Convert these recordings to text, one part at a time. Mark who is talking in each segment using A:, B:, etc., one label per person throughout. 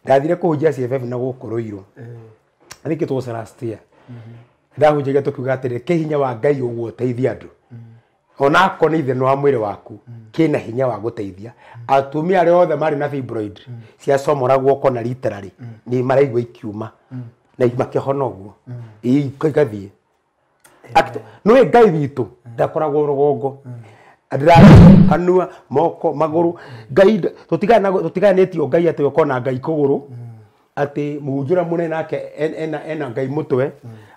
A: Ndathire kũhunjia CFF na gũkũ Ruiru. I think it was last year. Ndahunjagia tũkiuga atĩrĩ kĩ hinya wa Ngai ũguo ũteithia andũ. Ona akorwo nĩ itheno wa mwĩrĩ waku kĩna hinya wa gũteithia. Atumia arĩa othe marĩ na fibroid ciacomora guoko na literally nĩ maraigua ikiuma na makĩhona ũguo. Igathiĩ. Nĩũĩ Ngai witũ ndakoragwo rũgongo. Ndĩraria kanua moko magũrũ Ngai tũtiganĩtio Ngai atĩ ũkorwo na Ngai kũgũrũ atĩ mũhunjia ũrĩa mũnene nake ena Ngai mũtwe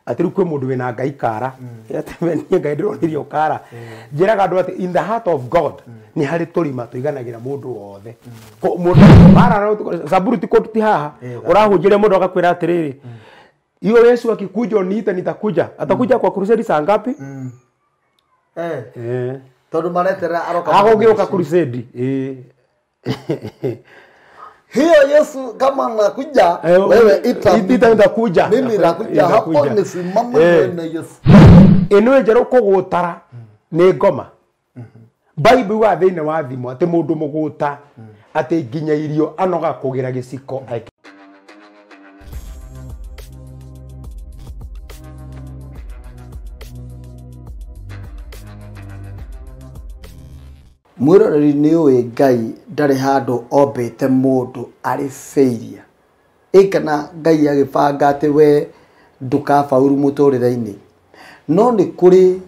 A: atĩ rĩu kwĩ mũndũ wĩna Ngai kara atĩ niĩ Ngai ndĩronirio kara. Njĩraga andũ atĩ in the heart of God nĩ harĩ tũrima tũiganagĩra mũndũ wothe. Mũndũ mara Zaburi ti kũndũ ti haha ũrahunjĩria mũndũ agakwĩra atĩrĩrĩ hiyo Yesu akikuja uniite nitakuja. Atakuja kwa crusade saa ngapi?
B: Tondu maretera aroka
A: agũgĩũka crusade.
B: Hiyo Yesu kama anakuja wewe ita
A: nitakuja.
B: Mimi nakuja hapo nisimame na Yesu.
A: Ĩno njerũ kũgũtara nĩ ngoma. Bible wa thĩinĩ wa thimo atĩ mũndũ mũgũta atĩ nginya irio anoga kũgĩra gĩciko.
B: Mwĩroreri nĩ ũĩ Ngai ndarĩ handũ ombĩte mũndũ arĩ failure. Ĩ kana Ngai agĩbanga atĩ we ndũkabauru mũtũrĩre-inĩ. No nĩ kũrĩ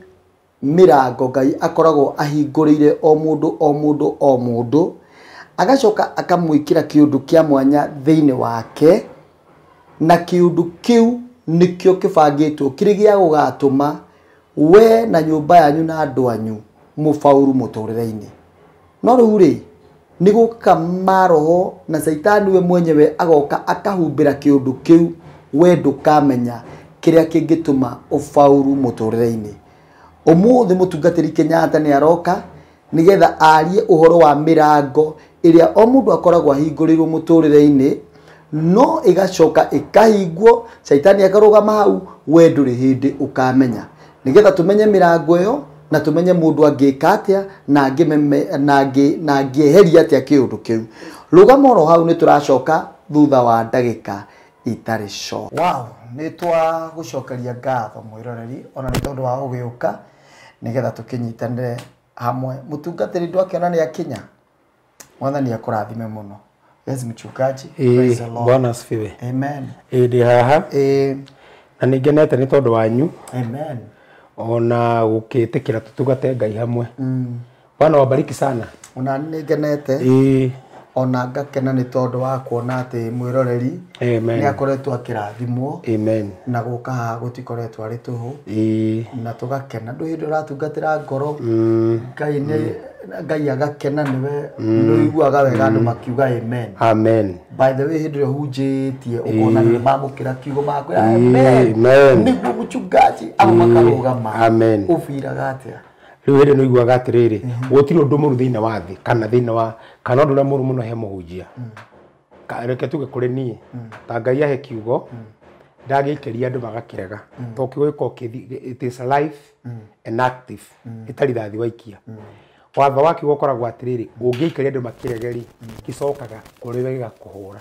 B: mĩrango Ngai akoragwo ahingũrĩire o mũndũ o mũndũ o mũndũ, agacoka akamwĩkĩra kĩũndũ kĩa mwanya thĩinĩ wake, na kĩũndũ kĩu nĩkĩo kĩbangĩtwo kĩrĩ gĩa gũgatũma we na nyũmba yanyu na andũ anyu mũbauru mũtũrĩre-inĩ. No rĩu rĩ nĩ gũka maroho na Caitani we mwenyewe agoka akahumbĩra kĩũndũ kĩu we ndũkamenya kĩrĩa kĩngĩtũma ũbauru mũtũrĩre-inĩ. Ũmũthĩ mũtungatĩri Kenyatta nĩ aroka nĩgetha arie ũhoro wa mĩrango ĩrĩa o mũndũ akoragwo ahingũrĩirwo mũtũrĩre-inĩ, no ĩgacoka ĩkahingwo, Caitani akarũgama hau, we ndũrĩ hĩndĩ ũkamenya. Nĩgetha tũmenye mĩrango ĩyo na tumenye mũndũ angĩka atĩa na angĩeheria atĩa kĩũndũ kĩu. Rũgama oro hau nĩ tũracoka thutha wa ndagĩka itarĩ co. Wow, nĩ twagũcokeria ngatho mwĩroreri ona nĩ tondũ wa gũgĩũka nĩgetha tũkĩnyitanĩre hamwe. Mũtungatĩri ndwakĩona nĩ akinya. Mwathani akũrathime mũno. Yes, mchungaji. Praise the Lord.
A: Bwana asifiwe.
B: Amen.
A: Ndĩ haha. Na nĩ ngenete nĩ tondũ wanyu.
B: Amen.
A: Ona gũkĩtĩkĩra tũtungate Ngai hamwe. Bwana wabariki sana.
B: Ona nĩ ngenete. Ona ngakena nĩ tondũ wa kuona atĩ mwĩroreri nĩ akoretwo akĩrathimwo.
A: Amen.
B: Na gũka haha gũtikoretwo arĩ tũhũ. Na tũgakena ndũ hĩndĩ ũratungatĩra ngoro. Ngai nĩ Ngai agakena nĩwe nĩũiguaga wega andũ makiuga amen.
A: Amen.
B: By the way hĩndĩ ĩrĩa ũhunjĩtie ũkona nĩ mamũkĩra kiugo makwĩra amen. Nĩguo mũchungaji amo makarũgama.
A: Amen.
B: Ũbiraga atĩa?
A: Rĩu hĩndĩ nĩ ũiguaga atĩrĩrĩ gũtirĩ ũndũ mũru thĩinĩ wa thĩ kana thĩinĩ wa kana ũndũ ũrĩa mũru mũno he mũhunjia. Reke tuge kũrĩ niĩ ta Ngai ahe kiugo ndagĩikĩria andũ magakĩrega tondũ kiugo gĩkoragwo it is life and active ĩtarĩ rithathi waikia. Watho wa kiugo ũkoragwo atĩrĩrĩ ũngĩikĩria andũ makĩrege rĩ gĩcokaga kũrĩ we gĩgakũhũra.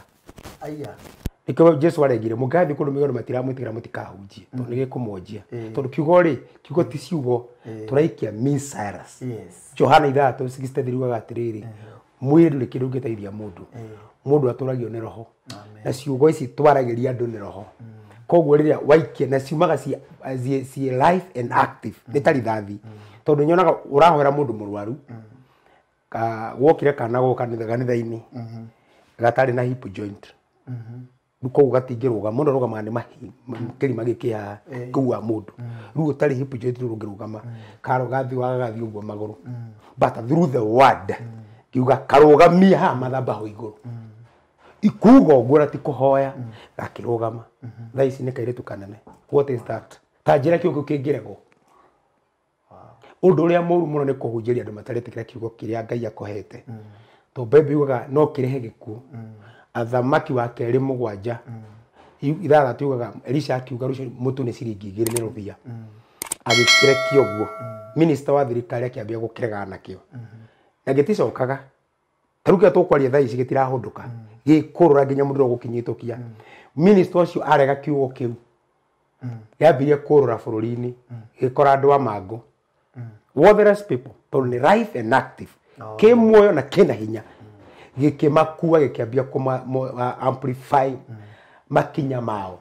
B: Aya.
A: Nĩkĩo Jesu aregire mũngathiĩ kũndũ mĩgũnda matiramwĩtĩkĩra mũtikahunjie tondũ nĩ gĩkũmwonjia. Tondũ kiugo rĩ kiugo ti ciugo tũraikia missiles. Johana 3:63 yugaga atĩrĩrĩ mwĩrĩ ndũrĩ kĩndũ ũngĩteithia mũndũ. Mũndũ atũragio nĩ roho. Na ciugo ici twaragĩria andũ nĩ roho. Koguo rĩrĩa waikia na ciumaga ciĩ life and active nĩ ta rithathi. Tondũ nyonaga ũrahoera mũndũ mũrwaru wokire kana gũka kanitha-inĩ gatarĩ na hip joint. Koguo gatingĩrũgama mũndũ arũgamaga nĩ kĩrima gĩkĩ haha kĩu wa mũndũ. Rĩu ũtarĩ hip joint ndũngĩrũgama gathiĩ gagathiĩ ũguo magũrũ. But through the word ngiuga karũgamie haha mathabahu igũrũ. Ikuga ũguo na ti kũhoya gakĩrũgama. Thaa ici nĩ kairĩtu kanene. What is that? Ta njĩra kiugo kĩu kĩngĩregwo. Ũndũ ũrĩa mũru mũno nĩ kũhunjĩria andũ mataretĩkĩra kiugo kĩrĩa Ngai akũhete. Tondũ Bible yugaga no kĩrehe gĩkuũ. Athamaki wa kerĩ 7 Ithathatũ yugaga Elisha akiuga rũciũ mũtu nĩ ciringi 2 nĩ rũbia. Agĩkĩrekia ũguo. Minister wa thirikari akĩambia gũkĩregana nakĩo. Na gĩticokaga. Ta rĩu kĩrĩa tũkwaria thaa ici gĩtirahũndũka. Gĩkũrũra nginya mũndũ ũrĩa ũgũkĩnyitũkia. Minister ũcio arega kiugo kĩu. Gĩambirie kũrũra bũrũri-inĩ. Gĩkora andũ a mangũ. Worthless people. Tondũ nĩ life and active. Kĩ muoyo na kĩna hinya. Gĩkĩmakua gĩkĩambia amplify makinya mao.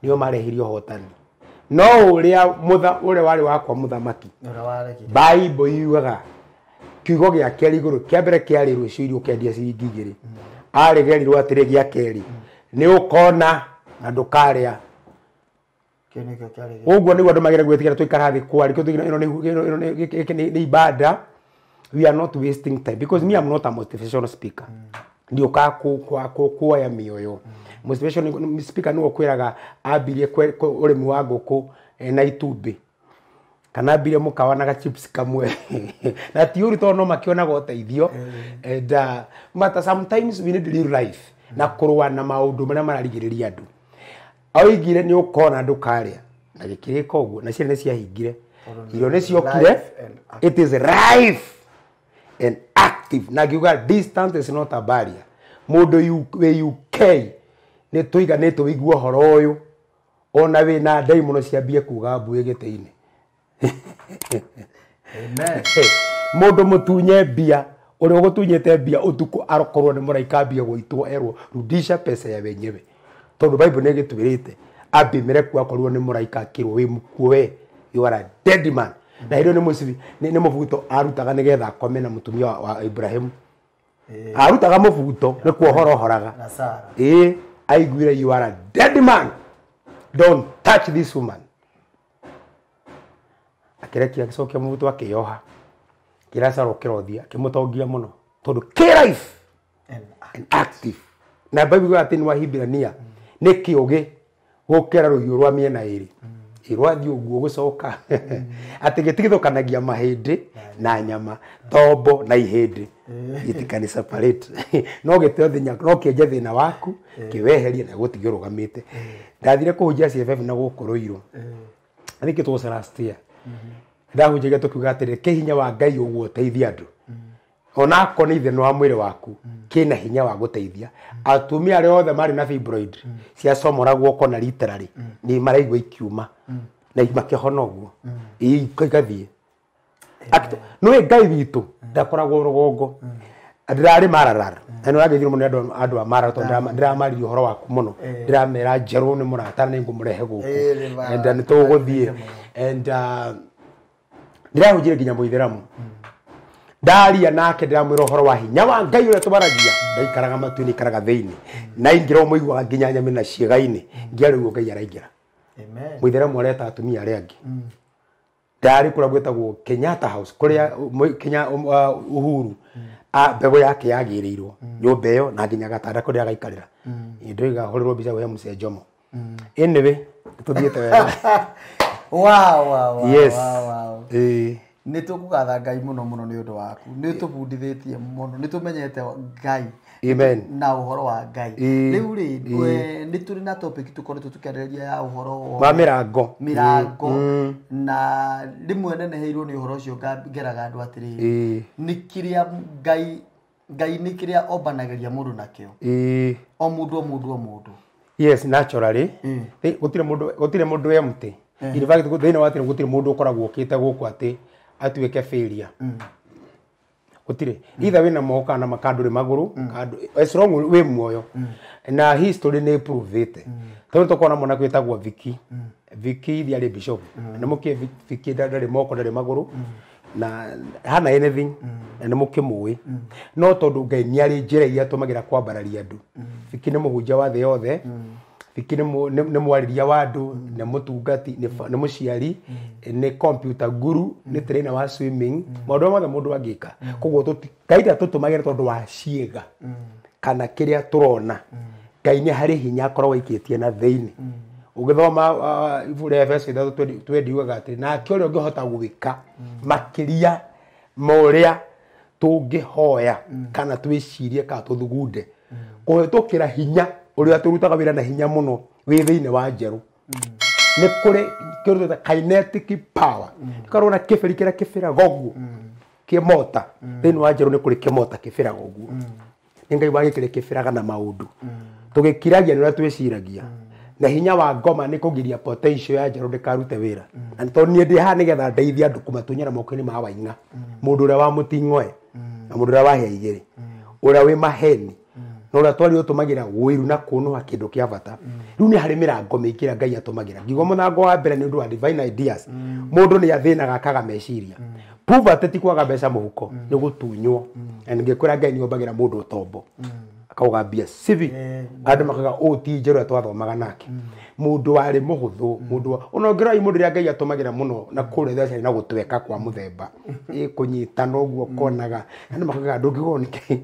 A: Nĩo marehirie ũhotani. No ũrĩa ũrĩa warĩ wakwa mũthamaki. Bible yugaga kiugo gĩa kerĩ igũrũ kĩa mbere kĩarĩ rũciũ irio ũkendia ciringi 2. Aregerirwo atĩrĩ gĩa kerĩ nĩ ũkona na ndũkarĩa. Ũguo nĩguo andũ magĩrĩire gwĩtĩkĩra tũikara thĩ kwari ĩno nĩ ibada. We are not wasting time because me I'm not a motivational speaker. Ndiũkaga kuoya mĩoyo. Motivation speaker nĩwe ũkwĩraga ambirie ũrĩmi wa ngũkũ na itumbĩ. Kana ambirie mũkawa na gachips kamwe. Na ti ũru tondũ no makĩonaga ũteithio. And but sometimes we need real life na kũrũa na maũndũ marĩa mararigĩrĩria andũ. Oigire nĩ ũkona ndũkarĩa. Na gĩkĩrĩka ũguo na ciana nĩ ciahingire. Irio nĩ ciokire. It is life and active. Na ngiuga distance is not a barrier. Mũndũ wĩ UK nĩ tũiganĩte ũigue ũhoro ũyũ. Ona wĩna ndaimono ciambie kuga mbuĩ gĩtĩ-inĩ.
B: Amen.
A: Mũndũ mũtunye mbia, ũrĩa ũgũtunyĩte mbia ũtukũ arokorwo nĩ mũraika ambie gũitwo erwo rudisha pesa ya wenyewe. Tondũ Bible nĩ ĩgĩtwĩrĩte Abimeleku akorirwo nĩ mũraika akĩrwo wĩ mũkuũ we, you are a dead man. Na hĩndĩ ĩyo nĩ mũcibi nĩ mũbuto arutaga nĩgetha akome na mũtumia wa Ibrahimu. Arutaga mũbuto nĩ kuohorohoraga.
B: Na Sara.
A: Ĩĩ, aiguire you are a dead man. Don't touch this woman. Akĩrekia agĩcokia mũbuto akĩyoha. Kĩra Sara ũkĩrothia akĩmũtongia mũno tondũ kĩ life and active. Na Bible yugaga atĩ nĩ Wahibirania nĩ kĩũgĩ gũkĩra rũhiũ rwa mĩena ĩrĩ. Rwathiĩ ũguo gũcoka. Atĩ gĩtigithũkanagia mahĩndĩ na nyama, tombo na ihĩndĩ. Itikani separate. No gĩteo thĩna, no kĩenje thĩna waku, kĩweherie na gũtige ũrũgamĩte. Ndathire kũhunjia CFF na gũkũ Ruiru. I think it was last year. Ndahunjagia tũkiuga atĩrĩ, kĩ hinya wa Ngai ũguo ũteithia andũ. Ona akorwo nĩ itheno wa mwĩrĩ waku, kĩna hinya wa gũteithia. Atumia arĩa othe marĩ na fibroid ciacomoragwo kona literally, nĩ maraigua ikiuma na makĩhona ũguo. Igathiĩ. Nĩũĩ Ngai witũ ndakoragwo rũgongo. Ndĩrarĩ Maralal. Na nĩ ũrageithio mũno nĩ andũ a Maralal tondũ ndĩramaririe ũhoro waku mũno. Ndĩramera Njerũ nĩ mũrata na nĩngũmũrehe gũkũ. And nĩ tũgũthiĩ. And ndĩrahunjire nginya mũithĩramu. Ndaria nake ndĩramwĩra ũhoro wa hinya wa Ngai ũrĩa tũbaragia. Ndaikaraga matu-inĩ, ikaraga thĩinĩ. Na ingĩra ũmũiguaga nginya nyame na ciĩga-inĩ. Ngĩarĩ ũguo Ngai araingĩra.
B: Amen.
A: Mũithĩramu areta atumia arĩa angĩ. Ndarĩ kũrĩa gwĩtagwo Kenyatta House, kũrĩa Kenya Uhuru mbegũ yake yagĩrĩirwo nyũmba ĩyo na nginya gatanda kũrĩa agaikarĩra. Ndoiga hũrĩrwo mbica ya Mzee Jomo. Anyway, tũthiĩte wega.
B: Wow, wow, wow.
A: Yes.
B: Wow, wow. Nĩ tũkũgatha Ngai mũno mũno nĩ ũndũ waku. Nĩ ũtũbundithĩtie mũno, nĩ tũmenyete Ngai.
A: Amen.
B: Na ũhoro wa Ngai. Rĩu rĩ, nĩ tũrĩ na topic tũkoretwo tũkĩarĩrĩria ya ũhoro
A: wa mĩrango.
B: Mĩrango. Na rĩmwe neneheirwo nĩ ũhoro ũcio ngeraga andũ atĩrĩrĩ. Nĩ kĩrĩa Ngai, Ngai nĩ kĩrĩa ombanagĩria mũndũ nakĩo. O mũndũ, o mũndũ, o mũndũ.
A: Yes, naturally. Gũtirĩ mũndũ wĩ mũtĩ. In fact, thĩinĩ wa atĩrĩ gũtirĩ mũndũ ũkoragwo ũkĩte gũkũ atĩ atuĩke failure. Gũtirĩ. Either wĩna moko kana makandũ rĩ magũrũ, kandũ, as long wĩ muoyo. Na history nĩ prove-ĩte. Tondũ tũkona mwana gwĩtagwo Vicky. Vicky ithe arĩ bishop. Na mũkĩ Vicky ndarĩ moko ndarĩ magũrũ. Na hana anything. Na nĩ mũkĩmũĩ. No tondũ Ngai nĩ arĩ njĩra iria atũmagĩra kwambararia andũ. Vicky nĩ mũhunjia wa thĩ yothe. Vicky nĩ mwarĩria wa andũ, nĩ mũtungati, nĩ mũciari, nĩ computer guru, nĩ trainer wa swimming, maũndũ mothe mũndũ angĩka. Koguo Ngai ndatũtũmagĩra tondũ wa ciĩga kana kĩrĩa tũrona. Ngai nĩ harĩ hinya akoragwo aikĩtie na thĩinĩ. Ũgĩthoma ibuku rĩa Efeso ithatũ twendiugaga atĩ nake ũrĩa ũngĩhota gwĩka makĩria ma ũrĩa tũngĩhoya kana twĩcirie kana tũthugunde kũhĩtũkĩra hinya ũrĩa tũrutaga wĩra na hinya mũno Wĩ thĩinĩ wa njerũ. Nĩ kũrĩ kĩndũ twĩtaga kinetic power. Korwo na kĩbĩri kĩrĩa kĩbĩraga ũguo. Kĩmota. Thĩinĩ wa njerũ nĩ kũrĩ kĩmota kĩbĩraga ũguo. Nĩ Ngai wagĩkĩrĩ kĩbĩraga na maũndũ. Tũgĩkiragia nĩ ũrĩa twĩciragia. Na hinya wa ngoma nĩ kũgiria potential ya njerũ ndĩkarute wĩra. Na tondũ niĩ ndĩ haha nĩgetha ndeithie andũ kũmatunyana moko-inĩ ma Waing'a. Mũndũ ũrĩa wa mũting'oe na mũndũ ũrĩa wa hĩa igĩrĩ. Ũrĩa wĩ maheni. Na ũrĩa twarirwo tũmagĩra wũiru na kũnũha kĩndũ kĩa bata. Rĩu nĩ harĩ mĩrango mĩingĩ ĩrĩa Ngai atũmagĩra. Ngiuga mũrango wa mbere nĩ ũndũ wa divine ideas. Mũndũ nĩ athĩnaga akaga meciria. Poverty ti kwaga mbeca mũhuko, nĩ gũtunywo. Na ningĩkwĩra Ngai nĩ ombagĩra mũndũ ũtombo. Akauga mbia cibi. Andũ makaga ũũ ti njerũ ĩrĩa twathomaga nake. Mũndũ warĩ mũhũthũ, mũndũ wa ona ũngĩrora mũndũ ũrĩa Ngai atũmagĩra mũno na kũrĩa theci na gũtweka kwa mũthemba. Kũnyitana ũguo ũkonaga. Andũ makauga ndũngĩgũo nĩ kĩ.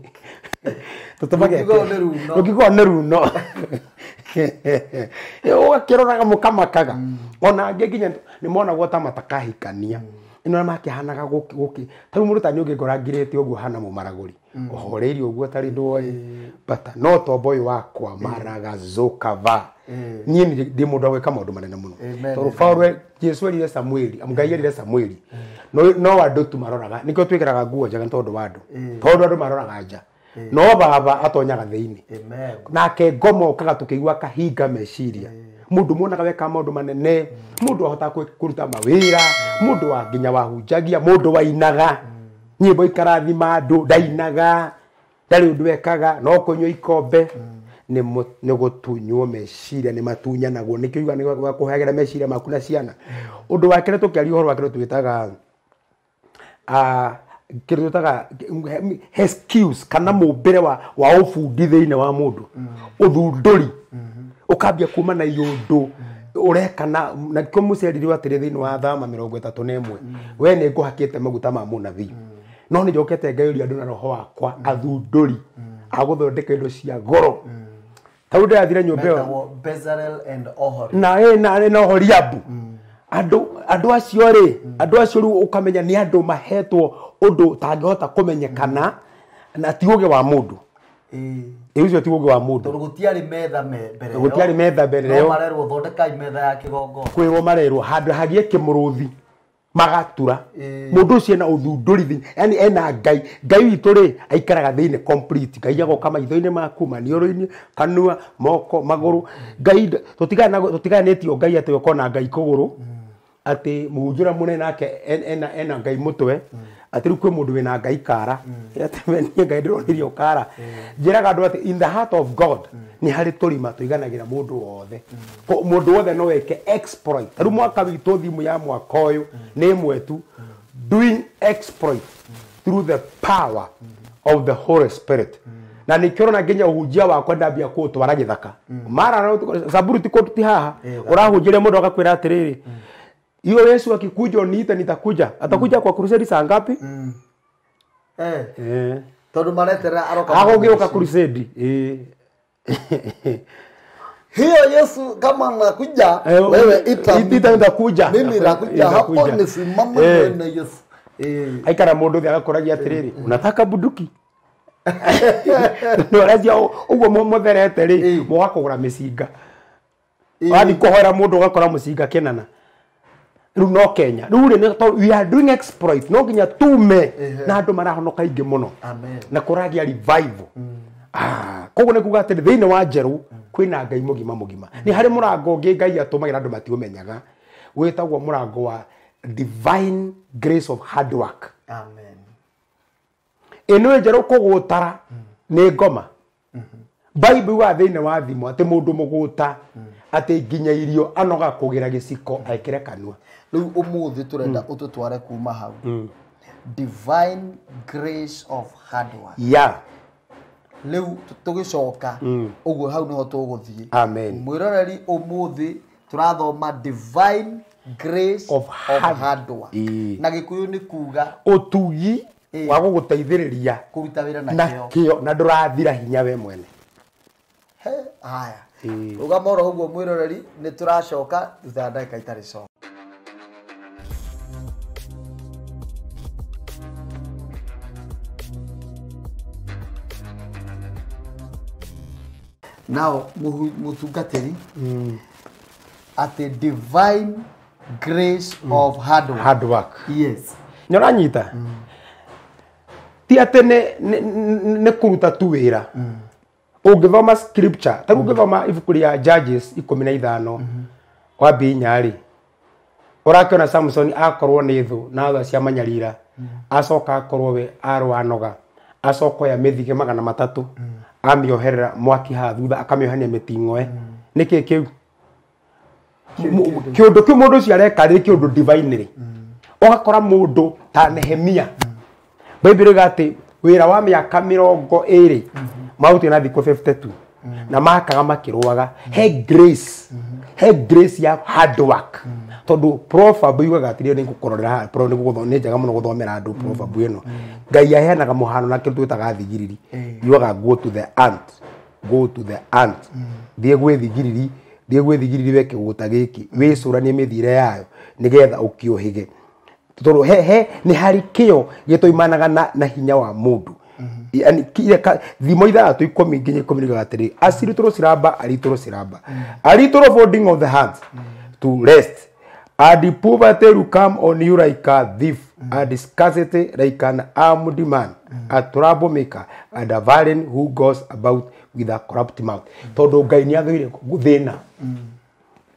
A: Tũtũmagĩra
B: Ndũngĩgũo nĩ runo.
A: Ndũngĩgũo nĩ runo. Ũgakĩroraga mũkamakaga. Ona angĩ nginya nĩ monagwo ta matakahikania. Ĩno makĩhanaga gũkĩ. Ta rĩu mũndũ ta niĩ ũngĩngora ngirĩte ũguo hana mũmaragũri. Ũhoreirie ũguo tarĩ ndwoĩ. Bata no tombo ũyũ wakwa maragazuka va. Niĩ ndĩ mũndũ wa gwĩka maũndũ manene mũno. Tondũ Paul Jesu erire Samueli, Ngai erire Samueli. No andũ tu maroraga. Nĩkĩo twĩkĩraga nguo njega nĩ tondũ wa andũ. Tondũ andũ maroraga nja. No baba atonyaga thĩinĩ. Nake ngoma ũkaga tũkĩigua kahinga meciria. Mũndũ muonaga weka maũndũ manene, mũndũ ahota kũruta mawĩra, mũndũ wa nginya wahunjagia, mũndũ wainaga. Nyĩmbo ikarathima andũ, ndainaga, ndarĩ ũndũ ekaga, no kũnyua ikombe. Nĩ gũtunywo meciria, nĩ matunyanagwo. Nĩkĩo ugaga nĩ kũheagĩra meciria maku na ciana. Ũndũ wa kerĩ tũkĩaria ũhoro wa kĩndũ twĩtaga kĩndũ twĩtaga excuse kana mũmbĩre wa ũbundi thĩinĩ wa mũndũ. Ũthundũri. Ũkambia kuma na iũndũ ũreka na kĩo mũcerirwo atĩrĩ thĩinĩ wa Thama 31. We nĩ ngũhakĩte maguta ma mũnabii. No nĩ njokete ngayũria andũ na roho wakwa athundũri a gũthondeka indo cia goro. Ta rĩu ndĩrathire nyũmba ĩyo.
B: Bezalel and Oholiab.
A: Na Oholiabu. Andũ acio rĩ, andũ acio rĩu ũkamenya nĩ andũ mahetwo ũndũ ũtangĩhota kũmenyekana na ti ũũgĩ wa mũndũ. Ũcio ti ũũgĩ wa mũndũ.
B: Tondũ gũtiarĩ metha mbere ĩyo.
A: Gũtiarĩ metha mbere ĩyo.
B: No marerwo thondekai metha ya kĩgongona.
A: Kwĩrwo marerwo handũ hagĩe kĩmũrũthi magatura. Mũndũ ũcio ena ũthundũri thĩinĩ, yani ena Ngai. Ngai witũ rĩ aikaraga thĩinĩ complete. Ngai agoka maitho-inĩ maku, maniũrũ-inĩ, kanua, moko, magũrũ. Ngai tũtiganĩtio Ngai atĩ ũkona Ngai kũgũrũ. Atĩ mũhunjia mũnene nake ena Ngai mũtwe. Atĩ rĩu kwĩ mũndũ wĩna Ngai kara. Atĩ we niĩ Ngai ndĩronirio kara. Njĩraga andũ atĩ in the heart of God nĩ harĩ tũrima tũiganagĩra mũndũ wothe. Mũndũ wothe no eke exploit. Ta rĩu mwaka witũ thimũ ya mwaka ũyũ nĩ ĩmwe tu. Doing exploit through the power of the Holy Spirit. Na nĩkĩo ũrona nginya ũhunjia wakwa ndambia kũũtwara gĩthaka. Mara Zaburi ti kũndũ ti haha. Ũrahunjĩria mũndũ agakwĩra atĩrĩrĩ, hiyo Yesu akikuja uniite nitakuja. Atakuja kwa crusade saa ngapi?
B: Tondu mareterera aroka.
A: Agũgĩũka crusade.
B: Hiyo Yesu kama anakuja, wewe ita
A: nitakuja.
B: Mimi nakuja hapo nisimame na Yesu.
A: Aikara mũndũ thĩ agakoragia atĩrĩrĩ, unataka bunduki? No aracia ũguo mũtherete rĩ, mũgakũgũra mĩcinga. Wathiĩ kũhoera mũndũ ũgakora mũcinga kĩnana. Rĩu no Kenya. Rĩu rĩ, nĩ tondũ we are doing exploit. No nginya tume na andũ marahonoka aingĩ mũno. Na kũragĩa revival. Koguo nĩ kuga atĩrĩ, thĩinĩ wa njerũ kwĩna Ngai mũgima mũgima. Nĩ harĩ mũrango ũngĩ Ngai atũmagĩra andũ matiũmenyaga. Wĩtagwo mũrango wa divine grace of hard work.
B: Amen.
A: Ĩno njerũ kũgũtara nĩ ngoma. Bible wa thĩinĩ wa thimo atĩ mũndũ mũgũta atĩ nginya irio anoga kũgĩra gĩciko ekĩre kanua.
B: Rĩu ũmũthĩ tũrenda ũtũtware kuma hau. Divine grace of hard work. Rĩu tũgĩcoka ũguo hau nĩho tũgũthiĩ.
A: Amen.
B: Mwĩroreri ũmũthĩ tũrathoma divine grace
A: of
B: hard work. Na Gĩkũyũ nĩ kuga
A: ũtugi wa gũgũteithĩrĩria
B: kũruta wĩra na
A: na kĩo na ndũrathira hinya we mwene.
B: Haya. Rũgama oro ũguo mwĩroreri nĩ tũracoka thutha wa ndagĩka itarĩ coka. Now mũtungatĩri atĩ divine grace of hard work.
A: Hard work.
B: Yes.
A: Nĩ ũranyita? Ti atĩ nĩ kũruta tu wĩra. Ũngĩthoma scripture, ta rĩu ũngĩthoma ibuku rĩa Judges 15 wambie 4 rĩ, ũrakĩona Samson akorwo nĩ thũ na thũ cia manyarira, acoka akorwo we arũa anoga, acoka oya mĩthige 300 amĩoherera mwaki haha thutha, akamĩohania mĩting'oe. Nĩkĩ kĩu? Kĩũndũ kĩu mũndũ ũcio areka rĩ, kĩũndũ divine rĩ. Ũgakora mũndũ ta Nehemia, Bible ĩga atĩ wĩra wa mĩaka 20 marutire na thikũ 52 na makaga makĩrũaga. He grace, he grace ya hard work, tondũ proverb yugaga atĩrĩrĩ, nĩ ngũkũrorera haha, nĩ njega mũno gũthomera andũ proverb ĩno. Ngai aheanaga mũhano na kĩndũ twĩtaga thigiriri. Yugaga go to the ant, go to the ant, thiĩ gwĩ thigiriri, thiĩ gwĩ thigiriri we kĩgũta gĩkĩ, wĩcũranie mĩthiĩre yayo nĩgetha ũkĩũhĩge, tondũ he nĩ harĩ kĩo gĩtoimanaga na hinya wa mũndũ. Yani, thimo 6:10 nginya 10 nĩugaga atĩrĩ, a little slumber, a little slumber, a little folding of the hands to rest, and the poverty will come on you like a thief, and scarcity like an armed man, a troublemaker and a villain who goes about with a corrupt mouth. Tondũ Ngai nĩ athũire thĩna.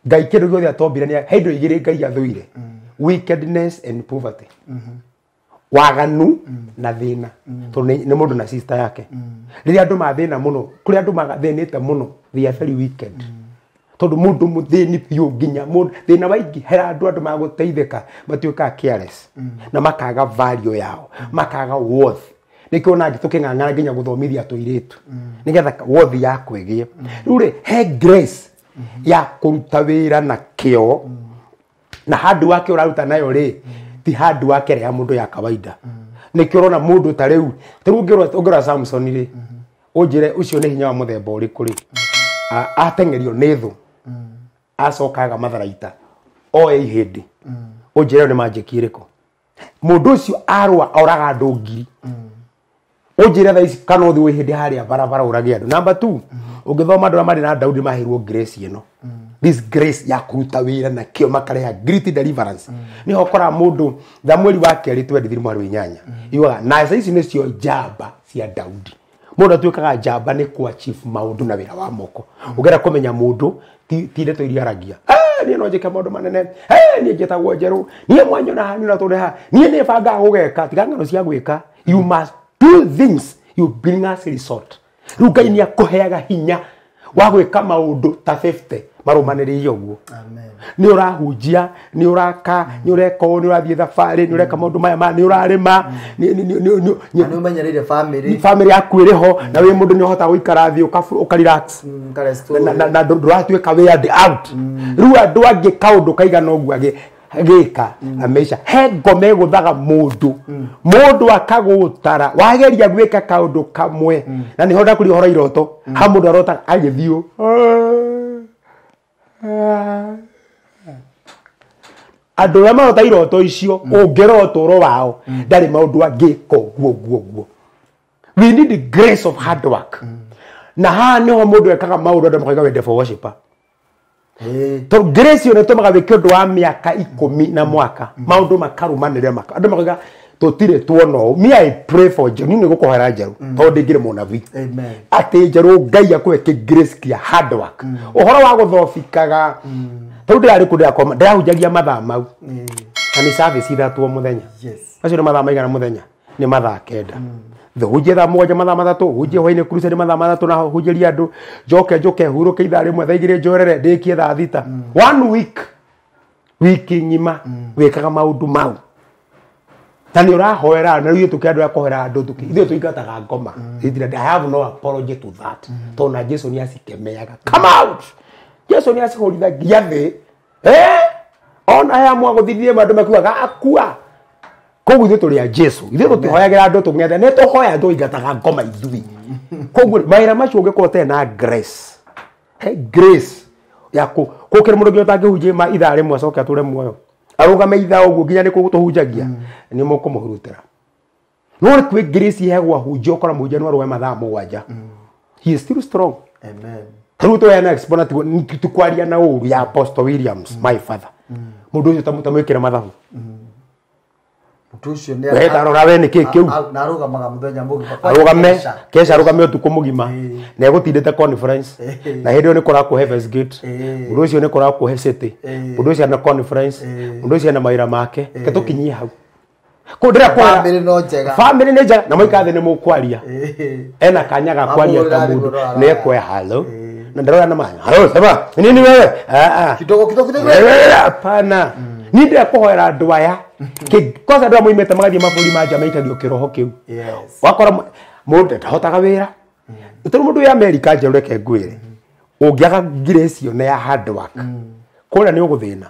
A: Ngai kĩndũ gĩothe atombire nĩ he indo igĩrĩ Ngai athũire, wickedness and poverty, waganu na thĩna, tondũ nĩ mũndũ na sister yake. Rĩrĩa andũ mathĩna mũno, kũrĩa andũ mathĩnĩte mũno, they are very wicked, tondũ mũndũ mũthĩni biũ nginya mũndũ thĩna waingĩhera andũ, andũ magũteithĩka matuĩkaga careless na makaga value yao, makaga worth. Nĩkĩo ona tũkĩng'ang'ana nginya gũthomithia tũirĩtu nĩgetha worth yaku ĩgĩe. Rĩu rĩ, he grace ya kũruta wĩra na kĩo, na handũ wake ũraruta nayo rĩ, ti handũ wake ya mũndũ ya kawaida. Nĩkĩo ũrona mũndũ ta rĩu, ta rĩu ũngĩrora Samson rĩ, ũnjĩre ũcio nĩ hinya wa mũthemba ũrĩkũ rĩ, ateng'erio nĩ thũ, acokaga matharaita oe ihĩndĩ, ũnjĩre nĩ manjĩki ĩrĩkũ mũndũ ũcio arũa oraga andũ 1000. Ũnjĩre thaa ici kana ũthiĩ wĩ hĩndĩ harĩa barabara ũrage andũ. Number 2, ũngĩthoma andũ arĩa marĩ na Daudi maheirwo grace ĩno, this grace ya kũruta wĩra na kĩo, makareha great deliverance. Nĩho ũkoraga mũndũ Samueli wa kerĩ 23:8 yugaga na ici nĩcio njamba cia Daudi. Mũndũ atuĩkaga njamba nĩ kũ achieve maũndũ na wĩra wa moko. Ũngĩenda kũmenya mũndũ ti ndeto iria aragia, niĩ no njĩke maũndũ manene, niĩ njĩtagwo Njerũ, niĩ mwanyona haha na tũrĩ haha, niĩ nĩ bangaga gũgeka. Tiga ng'ano cia gwĩka, you must do things you bring us result. Rĩu Ngai nĩ akũheaga hinya wa gwĩka maũndũ ta 50 marũmanĩrĩire ũguo.
B: Amen.
A: Nĩ ũrahunjia, nĩ ũraka, nĩ ũreka ũũ, nĩ ũrathiĩ thabarĩ, nĩ ũreka maũndũ maya ma, nĩ ũrarĩma,
B: Na nĩ ũmenyereire family.
A: Family yaku ĩrĩ ho, na wĩ mũndũ nĩ ũhotaga gũikara thĩ ũka relax.
B: Ka restore.
A: Na ndũratuĩka weird out. Rĩu andũ angĩ kaũndũ kaigana ũguo agĩka ameisha, he ngoma ĩgũthaga mũndũ, mũndũ akagũtara wageria gwĩka kaũndũ kamwe. Na nĩho ndakũria ũhoro iroto, ha mũndũ arotaga agĩthiĩ ũũ. Andũ arĩa marota iroto icio, ũngĩrora ũtũũro wao ndarĩ maũndũ angĩka ũguo ũguo ũguo. We need the grace of hard work. Na haha nĩho mũndũ ekaga maũndũ andũ makoiga we devil worshipper, tondũ grace ĩyo nĩtũmaga wĩke ũndũ wa mĩaka 10 na mwaka, maũndũ makarũmanĩrĩra, maka andũ makoiga tũtirĩ tuona ũũ. Me, I pray for Njerũ, niĩ nĩ gũkũhoera Njerũ tondũ ndingĩrĩ mũnabii,
B: Amen.
A: atĩ Njerũ Ngai akũhe kĩ grace kĩa hard work. Ũhoro wa gũthobikaga, tondũ ndĩrarĩ kũ ndĩrakoma ndĩrahunjagia mathaa mau, na nĩ service 3 o mũthenya. Macio nĩ mathaa maigana mũthenya? Nĩ mathaa 9. Hunjie thaa 7, mathaa 3, hunjie hwainĩ crusade mathaa 3, na hunjĩrie andũ, njoke njũke hurũke ithaa 1, thaa 2 njoerere, ndĩkie thaa 6. One week, wiki ng'ima wĩkaga maũndũ mau na nĩ ũrahoera. Na rĩu tũkĩ andũ a kũhoera andũ, tũkĩ ithuĩ tũingataga ngoma. I have no apology to that, tondũ na Jesu nĩ acikemeaga, come out. Jesu nĩ acihũrithagia thĩ, ona aya mwagũthirie andũ makuaga akua. Koguo ithuĩ tũrĩ a Jesu, ithuĩ tũtihoyagĩra andũ tũng'ethe, nĩ tũhoya tũingataga ngoma ithuĩ. Koguo mawĩra macio ũngĩkorwo ũtarĩ na grace, he grace ya kũkĩra mũndũ nginya ũtangĩhunjia ma ithaa 1 acoke atũre muoyo, arũgame ithaa ũguo nginya nĩ tũhunjagia, nĩ mũkũmũhurutĩra. No nĩ kwĩ grace iheagwo ahunjia, ũkora mũhunjia no arũgame mathaa 7, he is still strong.
B: Amen.
A: Tarĩu tũheana exponent tukwaria na ũru ya Apostle Williams my father. Mũndũ ũcio tamwĩkĩra mathabu.
B: Mũndũ ũcio nĩ
A: We tarora we nĩkĩ kĩu?
B: Na arũgamaga mũthenya mũgima.
A: Arũgame kesha arũgame ũtukũ mũgima na egũtindĩte conference na hĩndĩ ĩyo nĩ kũrakwo Heaven's Gate, mũndũ ũcio nĩ kũrakwo City, mũndũ ũcio ena conference, mũndũ ũcio ena mawĩra make. Ke tũkinyie hau kũu ndĩrakwĩra
B: Family no njega.
A: Family nĩ njega na mũikara thĩ nĩ mũkwaria ena kanya ga kwaria ta
B: Amũhũrĩra
A: mũndũ
B: thimũ no
A: nĩ ekwoya halo na ndarora na mahanya halo sema ni nini wewe ah ah
B: Kidogo kidogo kidogo.
A: Hapana ni ndĩrakũhoera andũ aya kwanza andũ aya moimĩte magathiĩ mabũrũri ma nja maikagio kĩroho kĩu.
B: Yes.
A: Wakora mũndũ ndahotaga wĩra tondũ mũndũ wĩ Amerika njerũ reke ngwĩre ũngĩaga grace ĩyo na ya hard work kũrĩa nĩ ũgũthĩna.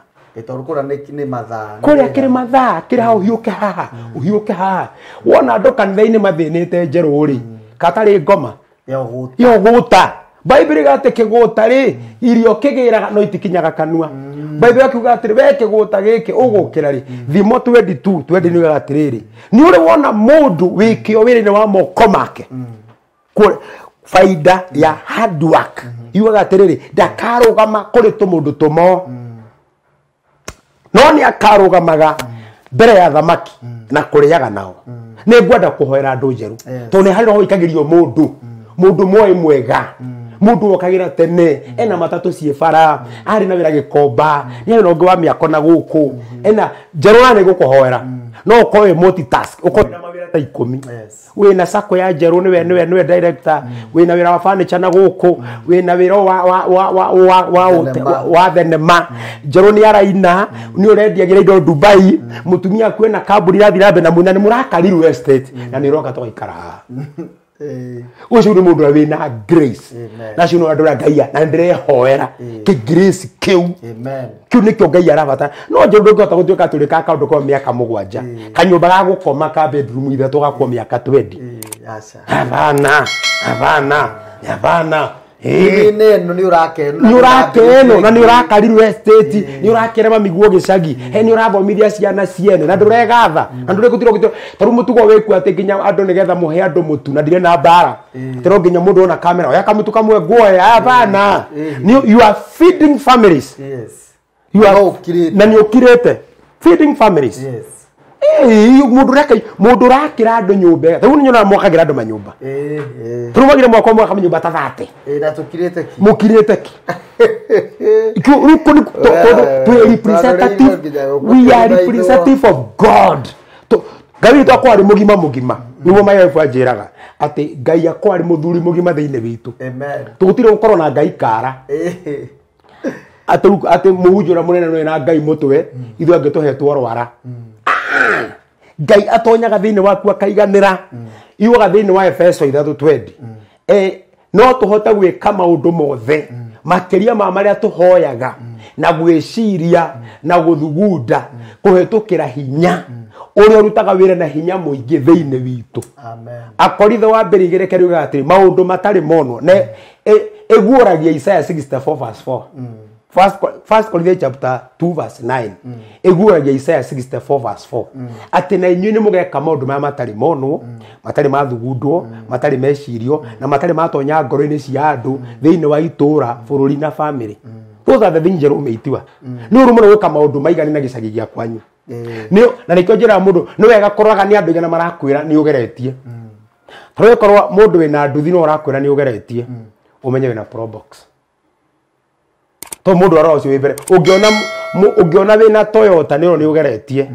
B: Tondũ kũrĩa nĩ mathaa.
A: Kũrĩa kĩrĩ mathaa kĩrĩ haha ũhiũke haha ũhiũke haha wona andũ kanitha-inĩ mathĩnĩte njerũ rĩ katarĩ ngoma
B: Ya ũgũta.
A: yo gũta Bible ĩgate kĩgũta rĩ irio kĩgĩraga no itikinyaga kanua. Bible yakiuga atĩrĩ we kĩgũta gĩkĩ ũgũkĩra rĩ thimo 22 20 nĩ yugaga atĩrĩrĩ nĩ ũrĩ wona mũndũ wĩkĩo wĩra-inĩ wa moko make faida ya hard work yugaga atĩrĩrĩ ndakarũgama kũrĩ tũmũndũ tũmo no nĩ akarũgamaga mbere ya thamaki na kũrĩaga nao. Nĩ ngwenda kũhoera andũ njerũ tondũ nĩ harĩ roho ikagĩrio mũndũ mũndũ moĩ mwega mũndũ wokagĩra tene ena matatũ ciĩ bara arĩ na wĩra gĩkomba nĩ arĩ na ũngĩ wa mĩako na gũkũ ena njerũ na nĩ gũkũhoera no ũkorwo wĩ multitask ũkorwo na mawĩra ta 10. Wĩna sako ya njerũ nĩwe director wĩna wĩra wa furniture na gũkũ wĩna wĩra wa thenema njerũ nĩ araina nĩ ũrendiagĩra indo Dubai mũtumia aku ena kambuni ĩrathiĩ na mbere na mwĩna nĩ mũrakarirwo estate na nĩ ũroka tũgaikara haha. Ũcio nĩ mũndũ ũrĩa wĩna grace na acio nĩ andũ arĩa Ngai na ndĩrehoera kĩ grace kĩu kĩu nĩkĩo Ngai arabatara no njerũ ndũngĩhota gũtuĩka atĩ ũrĩ kaũndũ kwa mĩaka 7 kanyũmba ga gũkoma ka bedroom 3 gakwo mĩaka 20. Hapana hapana hapana.
B: Nĩ nĩ ũrakeno
A: nĩ ũrakeno na nĩ ũrakarirwo estate nĩ ũrakera mamiguo gĩcagi he nĩ ũrathomithia ciana ciene na ndũregatha na ndũrekũtirwo gũtirwo tarĩu mũtugo wĩkuo atĩ nginya andũ nĩgetha mũhe andũ mũtu na ndirĩ na mbara atĩ no nginya mũndũ ona kamera oya kamũtu kamwe nguoya hapana. You are feeding families.
B: Yes.
A: You are na nĩ ũkirĩte feeding families.
B: Yes.
A: Mũndũ ũrakĩra andũ nyũmba rĩu nĩ nyonaga mwakagĩra andũ manyũmba rĩu mwagire mwaka mwaka manyũmba ta 30
B: na tũkirĩte ki
A: mũkirĩte ki rĩu tondũ representative we are representative of God. Ngai witũ akorwo arĩ mũgima mũgima nĩguo my wife anjĩraga atĩ Ngai akorwo arĩ mũthuri mũgima thĩinĩ witũ.
B: Amen.
A: Tũgũtirĩ gũkorwo na Ngai kara atĩ mũhunjia ũrĩa mũnene nĩwe na Ngai mũtwe ithuĩ angĩ tũhetwo rwara. Ngai atonyaga thĩinĩ waku akaiganĩra iugaga thĩinĩ wa Efeso 3:20 no tũhote gwĩka maũndũ mothe makĩria ma marĩa tũhoyaga na gwĩciria na gũthugunda kũhĩtũkĩra hinya ũrĩa ũrutaga wĩra na hinya mũingĩ thĩinĩ witũ.
B: Amen.
A: Akoritho wa mbere igĩrĩ kariugaga atĩrĩ maũndũ matarĩ monwo na ĩguũragia Isaiah 64 verse 4. First Corinthians chapter 2 verse 9 ĩguũragia Isaiah 64 verse 4 atĩ na inyuĩ nĩ mũgeka maũndũ maya matarĩ monwo matarĩ mathugundwo matarĩ mecirio na matarĩ matonya ngoro-inĩ cia andũ thĩinĩ wa itũũra bũrũri na family. Those are the things njerũ ũmĩitiwa nĩ ũru mũno gwĩka maũndũ maigani na gĩcagi gĩa kwanyu na nĩkĩo njĩraga mũndũ nĩ wega kũroraga nĩ andũ aigana marakwĩra nĩ ũgeretie tondũ ĩkorwo mũndũ wĩna nduthi no ũrakwĩra nĩ ũgeretie ũmenye wĩna probox to mũndũ arora ũcio wĩ mbere ũngĩona wĩna Toyota nĩ ũrona nĩ ũgeretie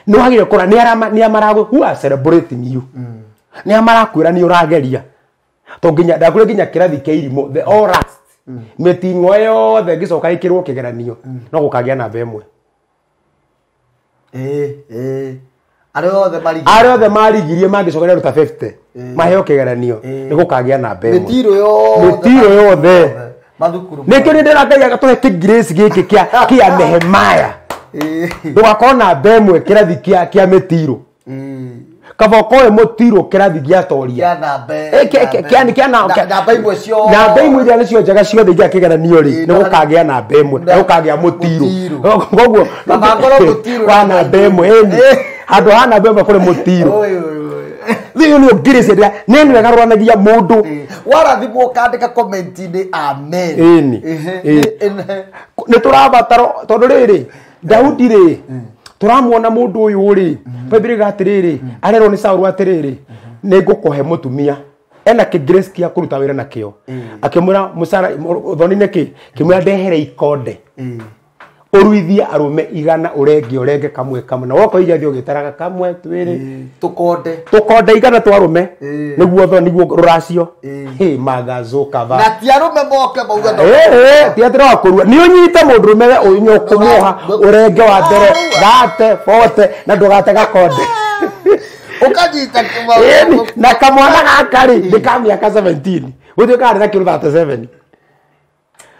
A: nĩ wagĩrĩire kũrora nĩ amaragũ who are celebrating you nĩ amarakwĩra nĩ ũrageria to nginya ndakwĩra nginya kĩrathi kĩa irimũ the all rust mĩting'o yothe ĩngĩcoka ĩkĩrwo kĩgeranio no gũkagĩa namba ĩmwe.
B: Arĩa
A: othe marigirie mangĩcoka ruta 50 maheo kĩgeranio nĩ gũkagĩa namba ĩmwe
B: mĩtiro
A: yothe
B: mathukuru
A: nĩkĩo nĩ ndĩra Ngai agatũhe kĩgrace gĩkĩ kĩa Nehemiah ndũgakorwo namba ĩmwe kĩrathi kĩa mĩtiro kaba ũkorwo mũtiro kĩrathi gĩa toria
B: namba imwe ciothe
A: namba imwe iria nĩcio njega ciothe iria kĩgeranio rĩ nĩ gũkagĩa namba ĩmwe nĩ gũkagĩa mũtiro koguo wa namba ĩmwe ĩni handũ ha namba ĩmwe kũrĩ mũtiro. Thĩyo nĩyo grace ĩrĩa nĩ ĩno ĩgarũranagia mũndũ.
B: Warathimwo ũkandĩka comment-inĩ amen.
A: Ĩni. Nĩ tũrabatara tondũ rĩrĩ Daudi rĩ tũramuona mũndũ ũyũ rĩ Bible ĩga atĩrĩrĩ arerwo nĩ Saũlũ atĩrĩrĩ nĩ ngũkũhe mũtumia ena kĩ grace kĩa kũruta wĩra nakĩo akĩmwĩra mũcara thoni-inĩ kĩ kĩmwĩra ndehere ikonde uruithie arume igana urenge urenge kamwe kamwe na woko iria thio gitaraga kamwe twiri
B: tukonde
A: tukonde igana twa arume niguo tho niguo ruracio he magazuka va
B: na ti arume moke mauga no
A: ti atira kurua ni unyite mundu rume we unyo kumuoha urenge wa mbere thate bote na ndugate gakonde
B: ukanyita
A: na kamwana gaka ri ni ka miaka 17 gutuika ari na kiro 37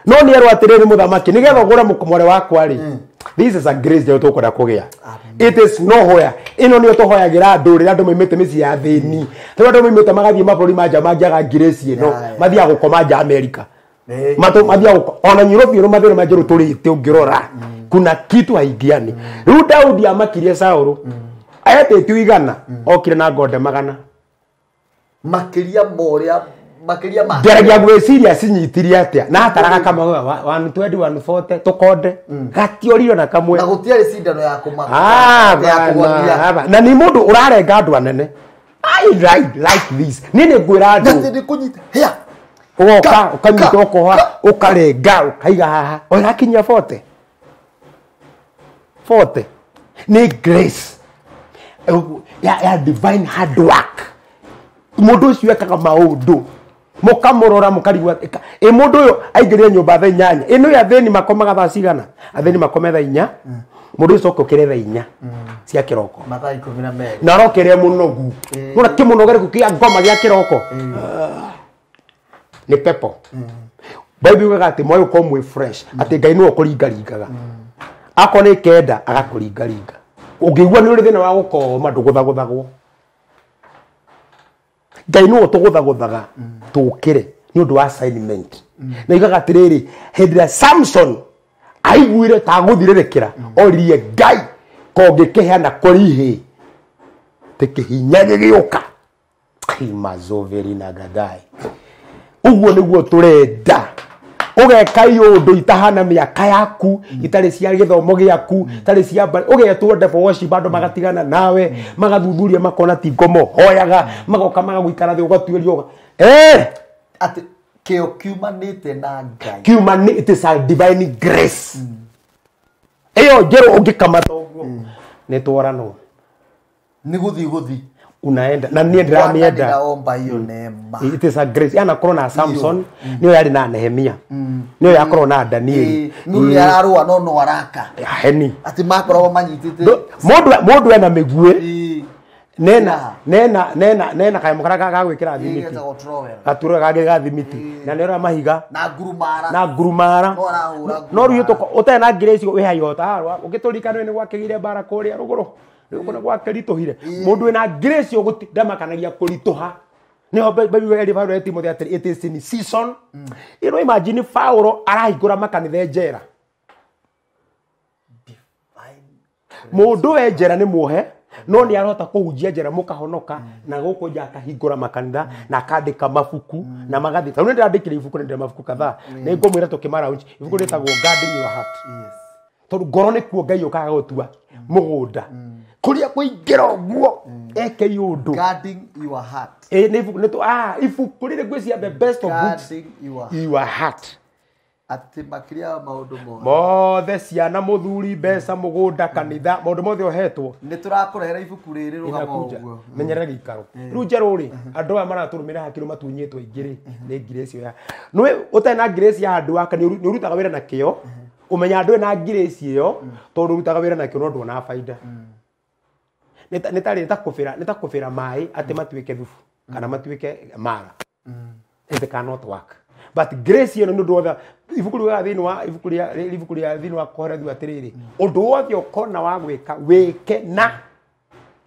A: no ni erwo atiriri muthamaki nigetha ugure mukomore wakwa ri this is a grace njerũ tũkwenda kũgĩa. It is nowhere ĩno nĩyo tũhoyagĩra andũ rĩrĩa andũ maimĩte mĩciĩ ya thĩni tondũ andũ maimĩte magathiĩ mabũrũri ma nja mangĩaga grace ĩno mathiaga gũkoma nja America mathiaga ona Nyurobi ĩno mathĩna ma njerũ tũrĩte ũngĩrora kuna kitu haingiani. Rĩu Daudi amakirie Saũlũ ayatĩtio igana okire na ngonde magana
B: makĩria moria makiria ma
A: ngeragia gwiciria cinyitirie atia na ataraga kamwe 120 140 tukonde gatioriro na kamwe
B: na gutiari cindano ya kuma
A: na ni mundu urarenga andu anene. I like this ni ni ngwira andu
B: ni kunyita hia
A: ugoka ukanyita ukoha ukarenga ukaiga haha urakinya 40 40 ni grace ya divine hard work. Mundu ucio ekaga maundu mukamurora mukarigwa e mundu uyu aingirire nyumba thaa inyanya ino ya atheni makomaga thaa cigana atheni makome thaa inya mundu ucio okire thaa inya cia kiroko
B: mathaa 12
A: na arokire munogu nona kimunogereku kia ngoma gia kiroko ni pepo. Bible yugaga ati moyo ukorwo mwi fresh ati Ngai niwe ukuringaringaga akorwo ni kenda agakuringaringa ungigua ni uri thina wa gukoma nduguthaguthagwo Ngai niwe tuguthaguthaga tukire ni undu wa assignment na igaga atiriri hindi ria Samson aiguire ta guthiririkira oririe Ngai kongikeheana kuri ihĩ ti kihinya gigĩũka mazoveri na gadai uguo niguo turenda ugeka iundu itahana miaka yaku itari cia githomo giaku itari cia ugetwo devil worship andu magatigana nawe magathuthuria makona ti ngomo hoyaga magoka magagwikara thi ugatuirio
B: ati kio kiumanite na Ngai
A: kiumanite it is a divine grace eyo njeru ungikamata uguo ni twarano
B: ni guthi
A: unaenda na niĩ ndĩramĩenda
B: ndaomba hiyo neema.
A: It is a grace yanakorwo na Samson niyo yari na Nehemia niyo yakorwo na Danieli
B: nĩ ararũa no no araka
A: heni
B: ati makoragwo manyitĩte
A: mundu ena mĩguĩ nena nena nena nena kaya mukara ga gwikira thimiti gaturwa gage ga thimiti na nĩ ora mahiga
B: na ngurumara
A: na ngurumara no riu utarĩ na grace wĩ hayota ũngĩtũrikana nĩ gwakĩgire mbara kũrĩa rũgũrũ rĩu gwakĩritũhire mũndũ wĩna grace ũgũti ndamakanagia kũritũha nĩho Bible ĩrĩ Paulo Timothy atĩrĩ it is in season. You know, imagine Paulo arahingũra makanitha njera mũndũ we njera nĩ muohe no nĩ arahota kũhunjia njera mũkahonoka na gũkũ nja akahingũra makanitha na akandĩka mabuku na magathiĩ tondũ nĩ ndĩrandĩkire ibuku nĩ ndĩra mabuku kadhaa nĩ ngũmwĩra tũkĩmaraunch ibuku rĩtagwo Guarding Your Heart tondũ ngoro nĩkuo Ngai ũkaga gũtua mũgũnda kuria kuingira uguo eke iundu
B: Guarding Your Heart
A: nĩ ibuku nĩ ibuku rĩrĩ ngwĩciria the best of books
B: Guarding
A: Your Heart
B: ati makiria maundu mothe
A: mothe ciana muthuri mbeca mugunda kanitha maundu mothe ohetwo
B: ni turakurehera ibuku riri rugamo uguo
A: menyerera giikaro riu njeru ri andu aya maraturumirira hakiri matunyitwo ingi ri ni grace ya nwe utari na grace ya andu aka ni urutaga wira na kio umenya andu na grace iyo tondu urutaga wira na kio no nduonaga faida ni tari ni ta kubira mai ati matuike thubu kana matuike mara. It cannot work. But grace ĩno nĩ ũndũ wothe ibuku rĩugaga thĩinĩ wa ibuku rĩa thĩinĩ wa Kohelethu atĩrĩrĩ ũndũ wothe ũkona wa gwĩka wĩke na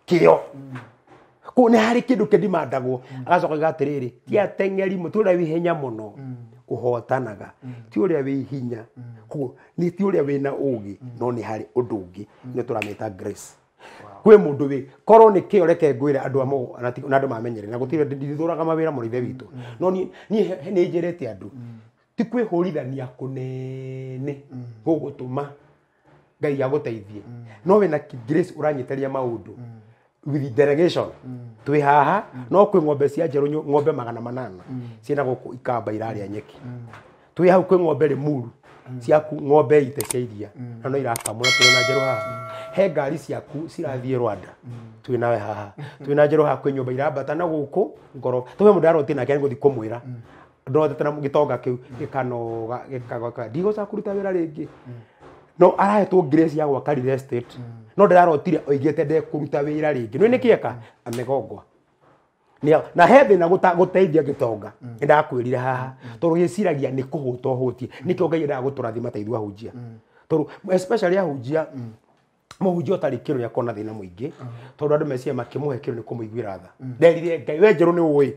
A: kĩo kũu nĩ harĩ kĩndũ kĩndimandagwo agacoka auga atĩrĩrĩ ti ateng'eri ti ũrĩa wĩ ihenya mũno ũhotanaga ti ũrĩa wĩ hinya koguo nĩ ti ũrĩa wĩna ũgĩ no nĩ harĩ ũndũ ũngĩ nĩ tũramĩta grace. Kwĩ mũndũ wĩ korwo nĩ kĩo reke ngwĩre andũ a na andũ mamenyere na gũtirĩ ndithũraga mawĩra mũno ithe witũ. No niĩ nĩ njĩrĩte andũ ti kwĩhũrithania kũnene gũgũtũma Ngai agũteithie. No wĩna grace ũranyitĩria maũndũ with delegation. Twĩ haha no kwĩ ng'ombe cia njerũ ng'ombe 800 ciĩna gũkũ ikamba irarĩa nyeki. Twĩ hau kwĩ ng'ombe Limuru ciaku ng'ombe ite cia iria na no irakamũra twĩ na njerũ haha. He ngari ciaku cirathiĩ Rwanda twĩ nawe haha. Twĩ na njerũ haha kwĩ nyũmba irambata na gũkũ ngoro. Tũhe mũndũ aroti nake nĩgũthiĩ kũmwĩra. Ndorotete na gĩtonga kĩu gĩkanoga gĩkagoka ndigũcoka kũruta wĩra rĩngĩ. No arahetwo grace ya gwaka real estate. No ndĩrarotire oigĩte ndekũruta wĩra rĩngĩ. Nĩ nĩkĩeka amegongwa. Na he thĩna gũteithia gĩtonga. Nĩndakwĩrire haha. Tondũ gĩciragia nĩ kũhũta ũhũtie. Nĩkĩo Ngai endaga gũtũrathima ta ithuĩ ahunjia. Tondũ especially ahunjia mũhunjia ũtarĩ kĩro nĩakorwo na thĩna mũingĩ. Tondũ andũ meciria makĩmũhe kĩro nĩ kũmũiguĩra tha. Nderire Ngai we njerũ nĩ ũĩ.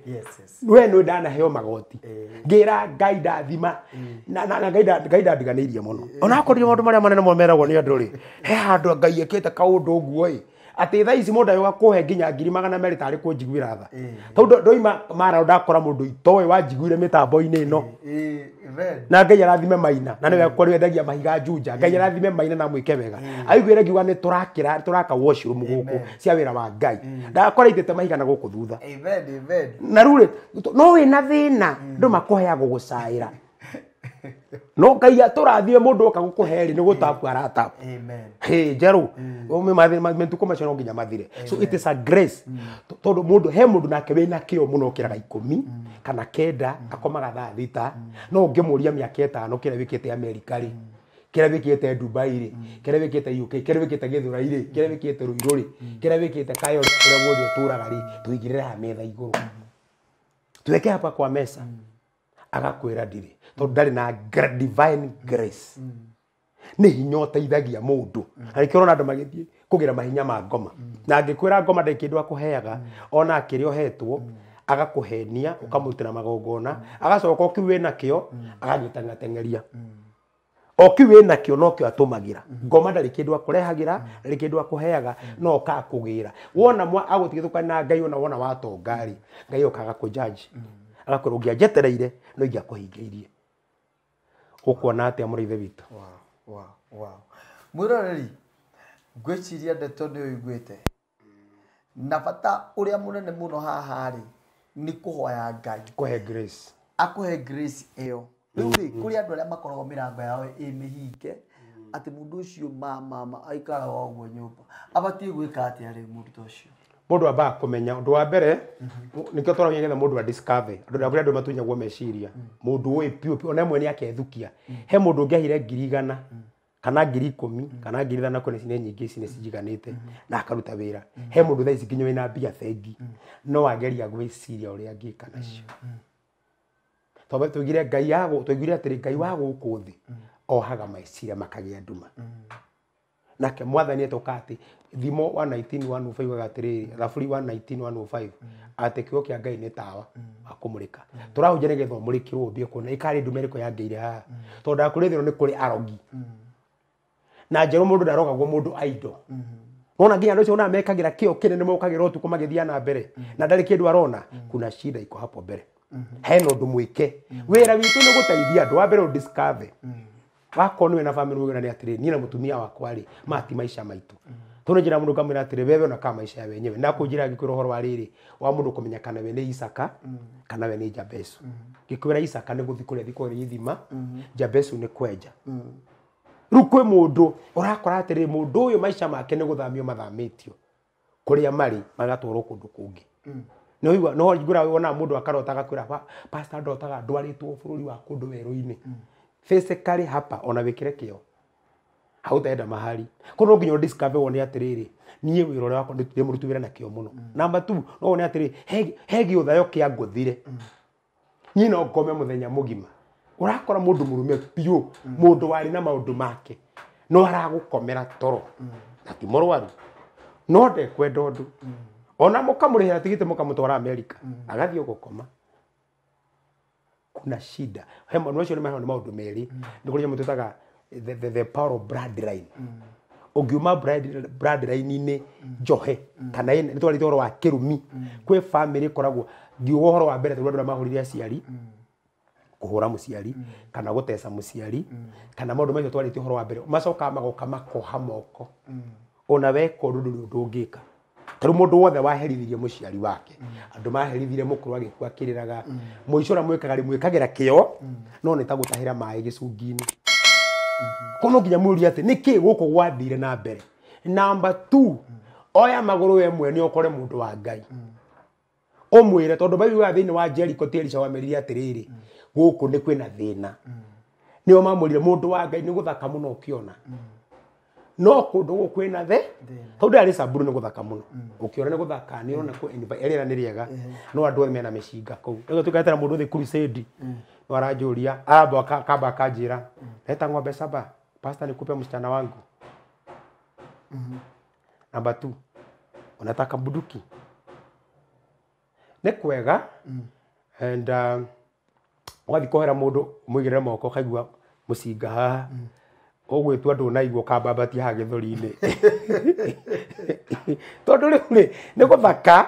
A: We nĩ ndanaheo magoti. Ngĩra Ngai ndathima. Na Ngai ndandiganĩirie mũno. Onakorwo maũndũ marĩa manene mũno meragwo nĩ andũ rĩ, he handũ Ngai ekĩte kaũndũ ũguo ĩ. Atĩ thaa ici mũndũ agĩũka kũhe nginya 200,000 tarĩ kũnjiguĩra tha. Tondũ ndoima mara ndakora mũndũ itoĩ wanjiguire mĩtambo-inĩ ĩno. Na Ngai arathime Maina na nĩwe kũrĩ wendagia mahiga Juja. Ngai arathime Maina na mwĩke wega. Aiguire ngiuga nĩ tũrakĩra tũraka washroom gũkũ cia wĩra wa Ngai. Ndakora itĩte mahiga na gũkũ thutha. Na rĩu rĩ no wĩna thĩna andũ makũheaga gũgũcaĩra. No Ngai atũrathime mũndũ oka gũkũhe rĩ nĩ gũtapu aratapu. Hey, njerũ mĩtukũ macio no nginya mathire. So it is a grace. Tondũ mũndũ he mũndũ nake wĩna kĩo mũno ũkĩraga 10 kana 9 akomaga thaa 6 no ũngĩmũria mĩaka 5 kĩrĩa wĩkĩte America rĩ, kĩrĩa wĩkĩte Dubai rĩ, kĩrĩa wĩkĩte UK, kĩrĩa wĩkĩte Gĩthũrai rĩ, kĩrĩa wĩkĩte Ruiru rĩ, kĩrĩa wĩkĩte Kayole kũrĩa guothe ũtũraga rĩ, tũigĩrĩre haha metha igũrũ. Tuweke hapa kwa mesa. Agakwĩra ndirĩ tondũ ndarĩ na divine grace. Nĩ hinya ũteithagia mũndũ. Na nĩkĩo ũrona andũ magĩthiĩ kũgĩra mahinya ma ngoma. Na angĩkwĩra ngoma ndĩ kĩndũ akũheaga, ona kĩrĩa ũhetwo, agakũhenia, ũkamũrutĩra magongona, agacoka o kĩu wĩnakĩo, agagĩteng'ateng'eria. O kĩu wĩnakĩo nokĩo atũmagĩra. Ngoma ndarĩ kĩndũ akũrehagĩra, ndarĩ kĩndũ akũheaga, no okaga kũgĩra. Wona agũtigithũkania na Ngai ona wona watonga rĩ, Ngai okaga kũjudge. Agakwĩra ũngĩanjetereire no ingĩakũhingĩirie. Ũkuona atĩa mũrĩ ithe witũ?
B: Wow. Mwĩroreri, ngwĩciria ndeto nĩ ũiguĩte. Na bata ũrĩa mũnene mũno haha rĩ, nĩ kũhoya Ngai.
A: Kũhe grace.
B: Akũhe grace ĩyo. Rĩu rĩ, kũrĩ andũ arĩa makoragwo mĩrango yao ĩ mĩhinge, atĩ mũndũ ũcio mama aikaraga ũguo nyũmba. Abatiĩ gwĩka atĩa rĩu mũndũ ta ũcio?
A: Mũndũ ambaga kũmenya ũndũ wa mbere, nĩkĩo tũragia nĩgetha mũndũ a discover. Andũ arĩa andũ matunyagwo meciria. Mũndũ ũĩ piũ piũ, ona ĩmwe nĩ akethukia. He mũndũ ũngĩahire 100,000 kana 10,000 kana 5,000 kwĩna ici nĩ nyingĩ ici nĩ cijiganĩte na akaruta wĩra. He mũndũ thaa ici nginya wĩna mbia bengi no ageria gwĩciria ũrĩa angĩka nacio. Tondũ tũigire Ngai ya tũigire atĩrĩ Ngai wa gũkũ thĩ ohaga meciria makagĩa nduma. Nake mwathani etoka atĩ Thimo 119:105 yugaga atĩrĩrĩ, Thaburi 119:105 atĩ kiugo kĩa Ngai nĩ tawa wa kũmũrĩka. Tũrahunjia nĩgetha ũmũrĩkĩrwo ũmbie kuona ĩkarĩ nduma ĩrĩkũ yangĩire haha. Tondũ ndakũrĩ thĩna nĩ kũrĩ arogi. Na njerũ mũndũ ndarogagwo mũndũ aindo. Wona nginya andũ acio ona mekagĩra kĩo kĩnene mokagĩra ũtukũ magĩthiĩ na mbere. Na ndarĩ kĩndũ arona, kuna shida iko hapo mbere. Hena ũndũ mwĩke. Wĩra witũ nĩ gũteithia andũ. Wa mbere ũdiscover. Wakorwo nĩwe na family ũgwĩra nĩ atĩrĩ, niĩ na mũtumia wakwa rĩ, maya ti maica maitũ. Tondũ njĩra mũndũ ngamwĩra atĩrĩ, wewe ona kama maica ya wenyewe. Na kũnjĩra ngĩkwĩra ũhoro wa rĩrĩ, wa mũndũ kũmenya kana we nĩ Isaka, kana we nĩ Jabesu. Ngĩkwĩra Isaka nĩ gũthiĩ kũrĩa thikũ ithima, Jabesu nĩ kwenja. Rĩu kwĩ mũndũ ũrakora atĩrĩ, mũndũ ũyũ maica make nĩ gũthamio mathamĩtio kũrĩa marĩ magatwarwo kũndũ kũngĩ. No igua no igura wona mũndũ akarota agakwĩra, pastor ndotaga ndwarĩtwo bũrũri wa kũndũ werũ-inĩ. Physically hapa ona wĩkĩre kĩo hautaenda mahali. Kono nginya discover wone atĩrĩrĩ, niĩ wĩra ũrĩa wakwa ndĩ mũruti wĩra na kĩo mũno. Number 2, no wone atĩrĩ, he gĩũthayo kĩa ngũthire. Niĩ no ngome mũthenya mũgima. Ũrakora mũndũ mũrume piũ, mũndũ warĩ na maũndũ make, no aragũkomera toro. Na ti mũrwaru. No ndekwenda ũndũ. Ona mũkamũrĩhĩra tigiti mũkamũtwara America, agathiĩ gũkoma. Kuna shida. He mũndũ ũcio nĩ maũndũ merĩ. Nĩ kũrĩa mũndũ twĩtaga the power of bloodline. Ũngiuma bloodline-inĩ njohe kana nĩ twarĩte ũhoro wa kĩrumi. Kwĩ family ĩkoragwo ngiuga ũhoro wa mbere tondũ andũ arĩa mahũrire aciari, kũhũra mũciari kana gũteca mũciari kana maũndũ macio twarĩtie ũhoro wa mbere, macokaga magoka makoha moko. Ona weka ũndũ ndũrĩ ũndũ ũngĩka. Ta rĩu mũndũ wothe waherithirie mũciari wake, andũ maherithirie mũkũrũ agĩkua akĩrĩraga, mũico ũrĩa mwĩkaga rĩ mwĩkagĩra kĩo, no nĩ ta gũtahĩra maĩ gĩcungi-inĩ. Koguo no nginya mwĩũrie atĩ nĩkĩ gũkũ gwathire na mbere. Number 2, oya magũrũ we mwene ũkore mũndũ wa Ngai. Ũmwĩre tondũ Bible yugaga thĩinĩ wa Jericho ti Elisha wamerire atĩrĩrĩ, gũkũ nĩ kwĩna thĩna. Nĩo mamwĩrire mũndũ wa Ngai nĩ gũthaka mũno ũkĩona. No kũndũ gũkũ kwĩna the tondũ arĩ Samburu nĩ gũthaka mũno. Ũkĩona nĩ gũthaka, nĩ ũrona rĩera nĩ rĩega, no andũ othe mena mĩcinga kũu. Rĩu tũketera mũndũ ũthiĩ crusade, no aranjũria, aramba akamba akanjĩra, leta ng'ombe 7, pastor nikupe msichana wangu. Number 2, unataka bunduki? Nĩ kwega. And ũgathiĩ kũhera mũndũ mũigĩrĩre moko ũkaigua mũcinga haha, ũgwĩtua ndũnaigua ũkambambatia haha gĩthũri-inĩ. Tondũ rĩu rĩ nĩ gũthaka,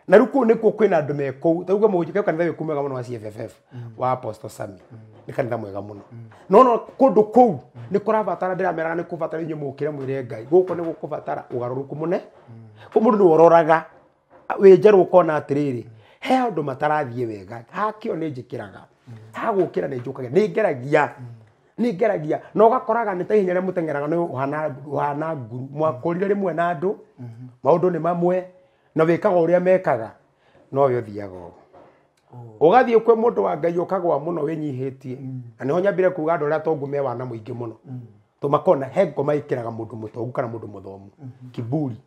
A: na rĩu kũu nĩkuo kwĩna andũ me kũu. Ta rĩu kwĩ kanitha wĩ kũu mwega mũno wa CFFF wa Apostle Sami, nĩ kanitha mwega mũno. No no kũndũ kũu nĩ kũrabatara, ndĩrameraga nĩ kũbatara inyuĩ mũkĩre mwĩre Ngai gũkũ nĩ gũkũbatara ũgarũrũku mũne. Kũ mũndũ nĩ ũroraga wĩ njerũ ũkona atĩrĩrĩ, he andũ matarathiĩ wega, hakĩo nĩ njĩkĩraga, hagũkĩra nĩ njũkagia, nĩ ngeragia, nĩ ngeragia, na ũgakoraga nĩ ta ihenya rĩrĩa mũteng'eraga nĩ ũhana nguru. Mwakũrire rĩmwe na andũ, maũndũ nĩ mamwe, na wĩkaga ũrĩa mekaga, no we ũthiaga ũguo. Ũgathiĩ kwĩ mũndũ wa Ngai ũkagwa mũno wĩnyihĩtie. Na nĩho nyambire kuga andũ arĩa atongu me wana mũingĩ mũno. Tũmakona he ngoma ĩkĩraga mũndũ mũtongu kana mũndũ mũthomu. Kiburi.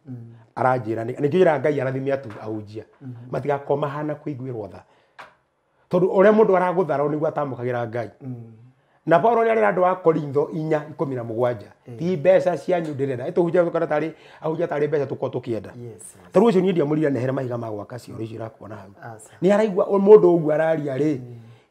A: Aranjĩra nĩkĩo njĩraga Ngai arathime ahunjia. Matigakorwo mahana kũiguĩrwo tha. Tondũ ũrĩa mũndũ aragũthara nĩguo atamũkagĩra Ngai. Na Paulo nĩ arera andũ a Korintho 4:17. Ti mbeca cianyu ndĩrenda. Ĩtũhunjia tũkona tarĩ ahunjia tarĩ mbeca tũkorwo tũkĩenda. Ta rĩu ũcio niĩ ndiamũrire nehere mahiga ma gwaka cioro icio irakuona hau. Nĩ araigua mũndũ ũguo araria rĩ,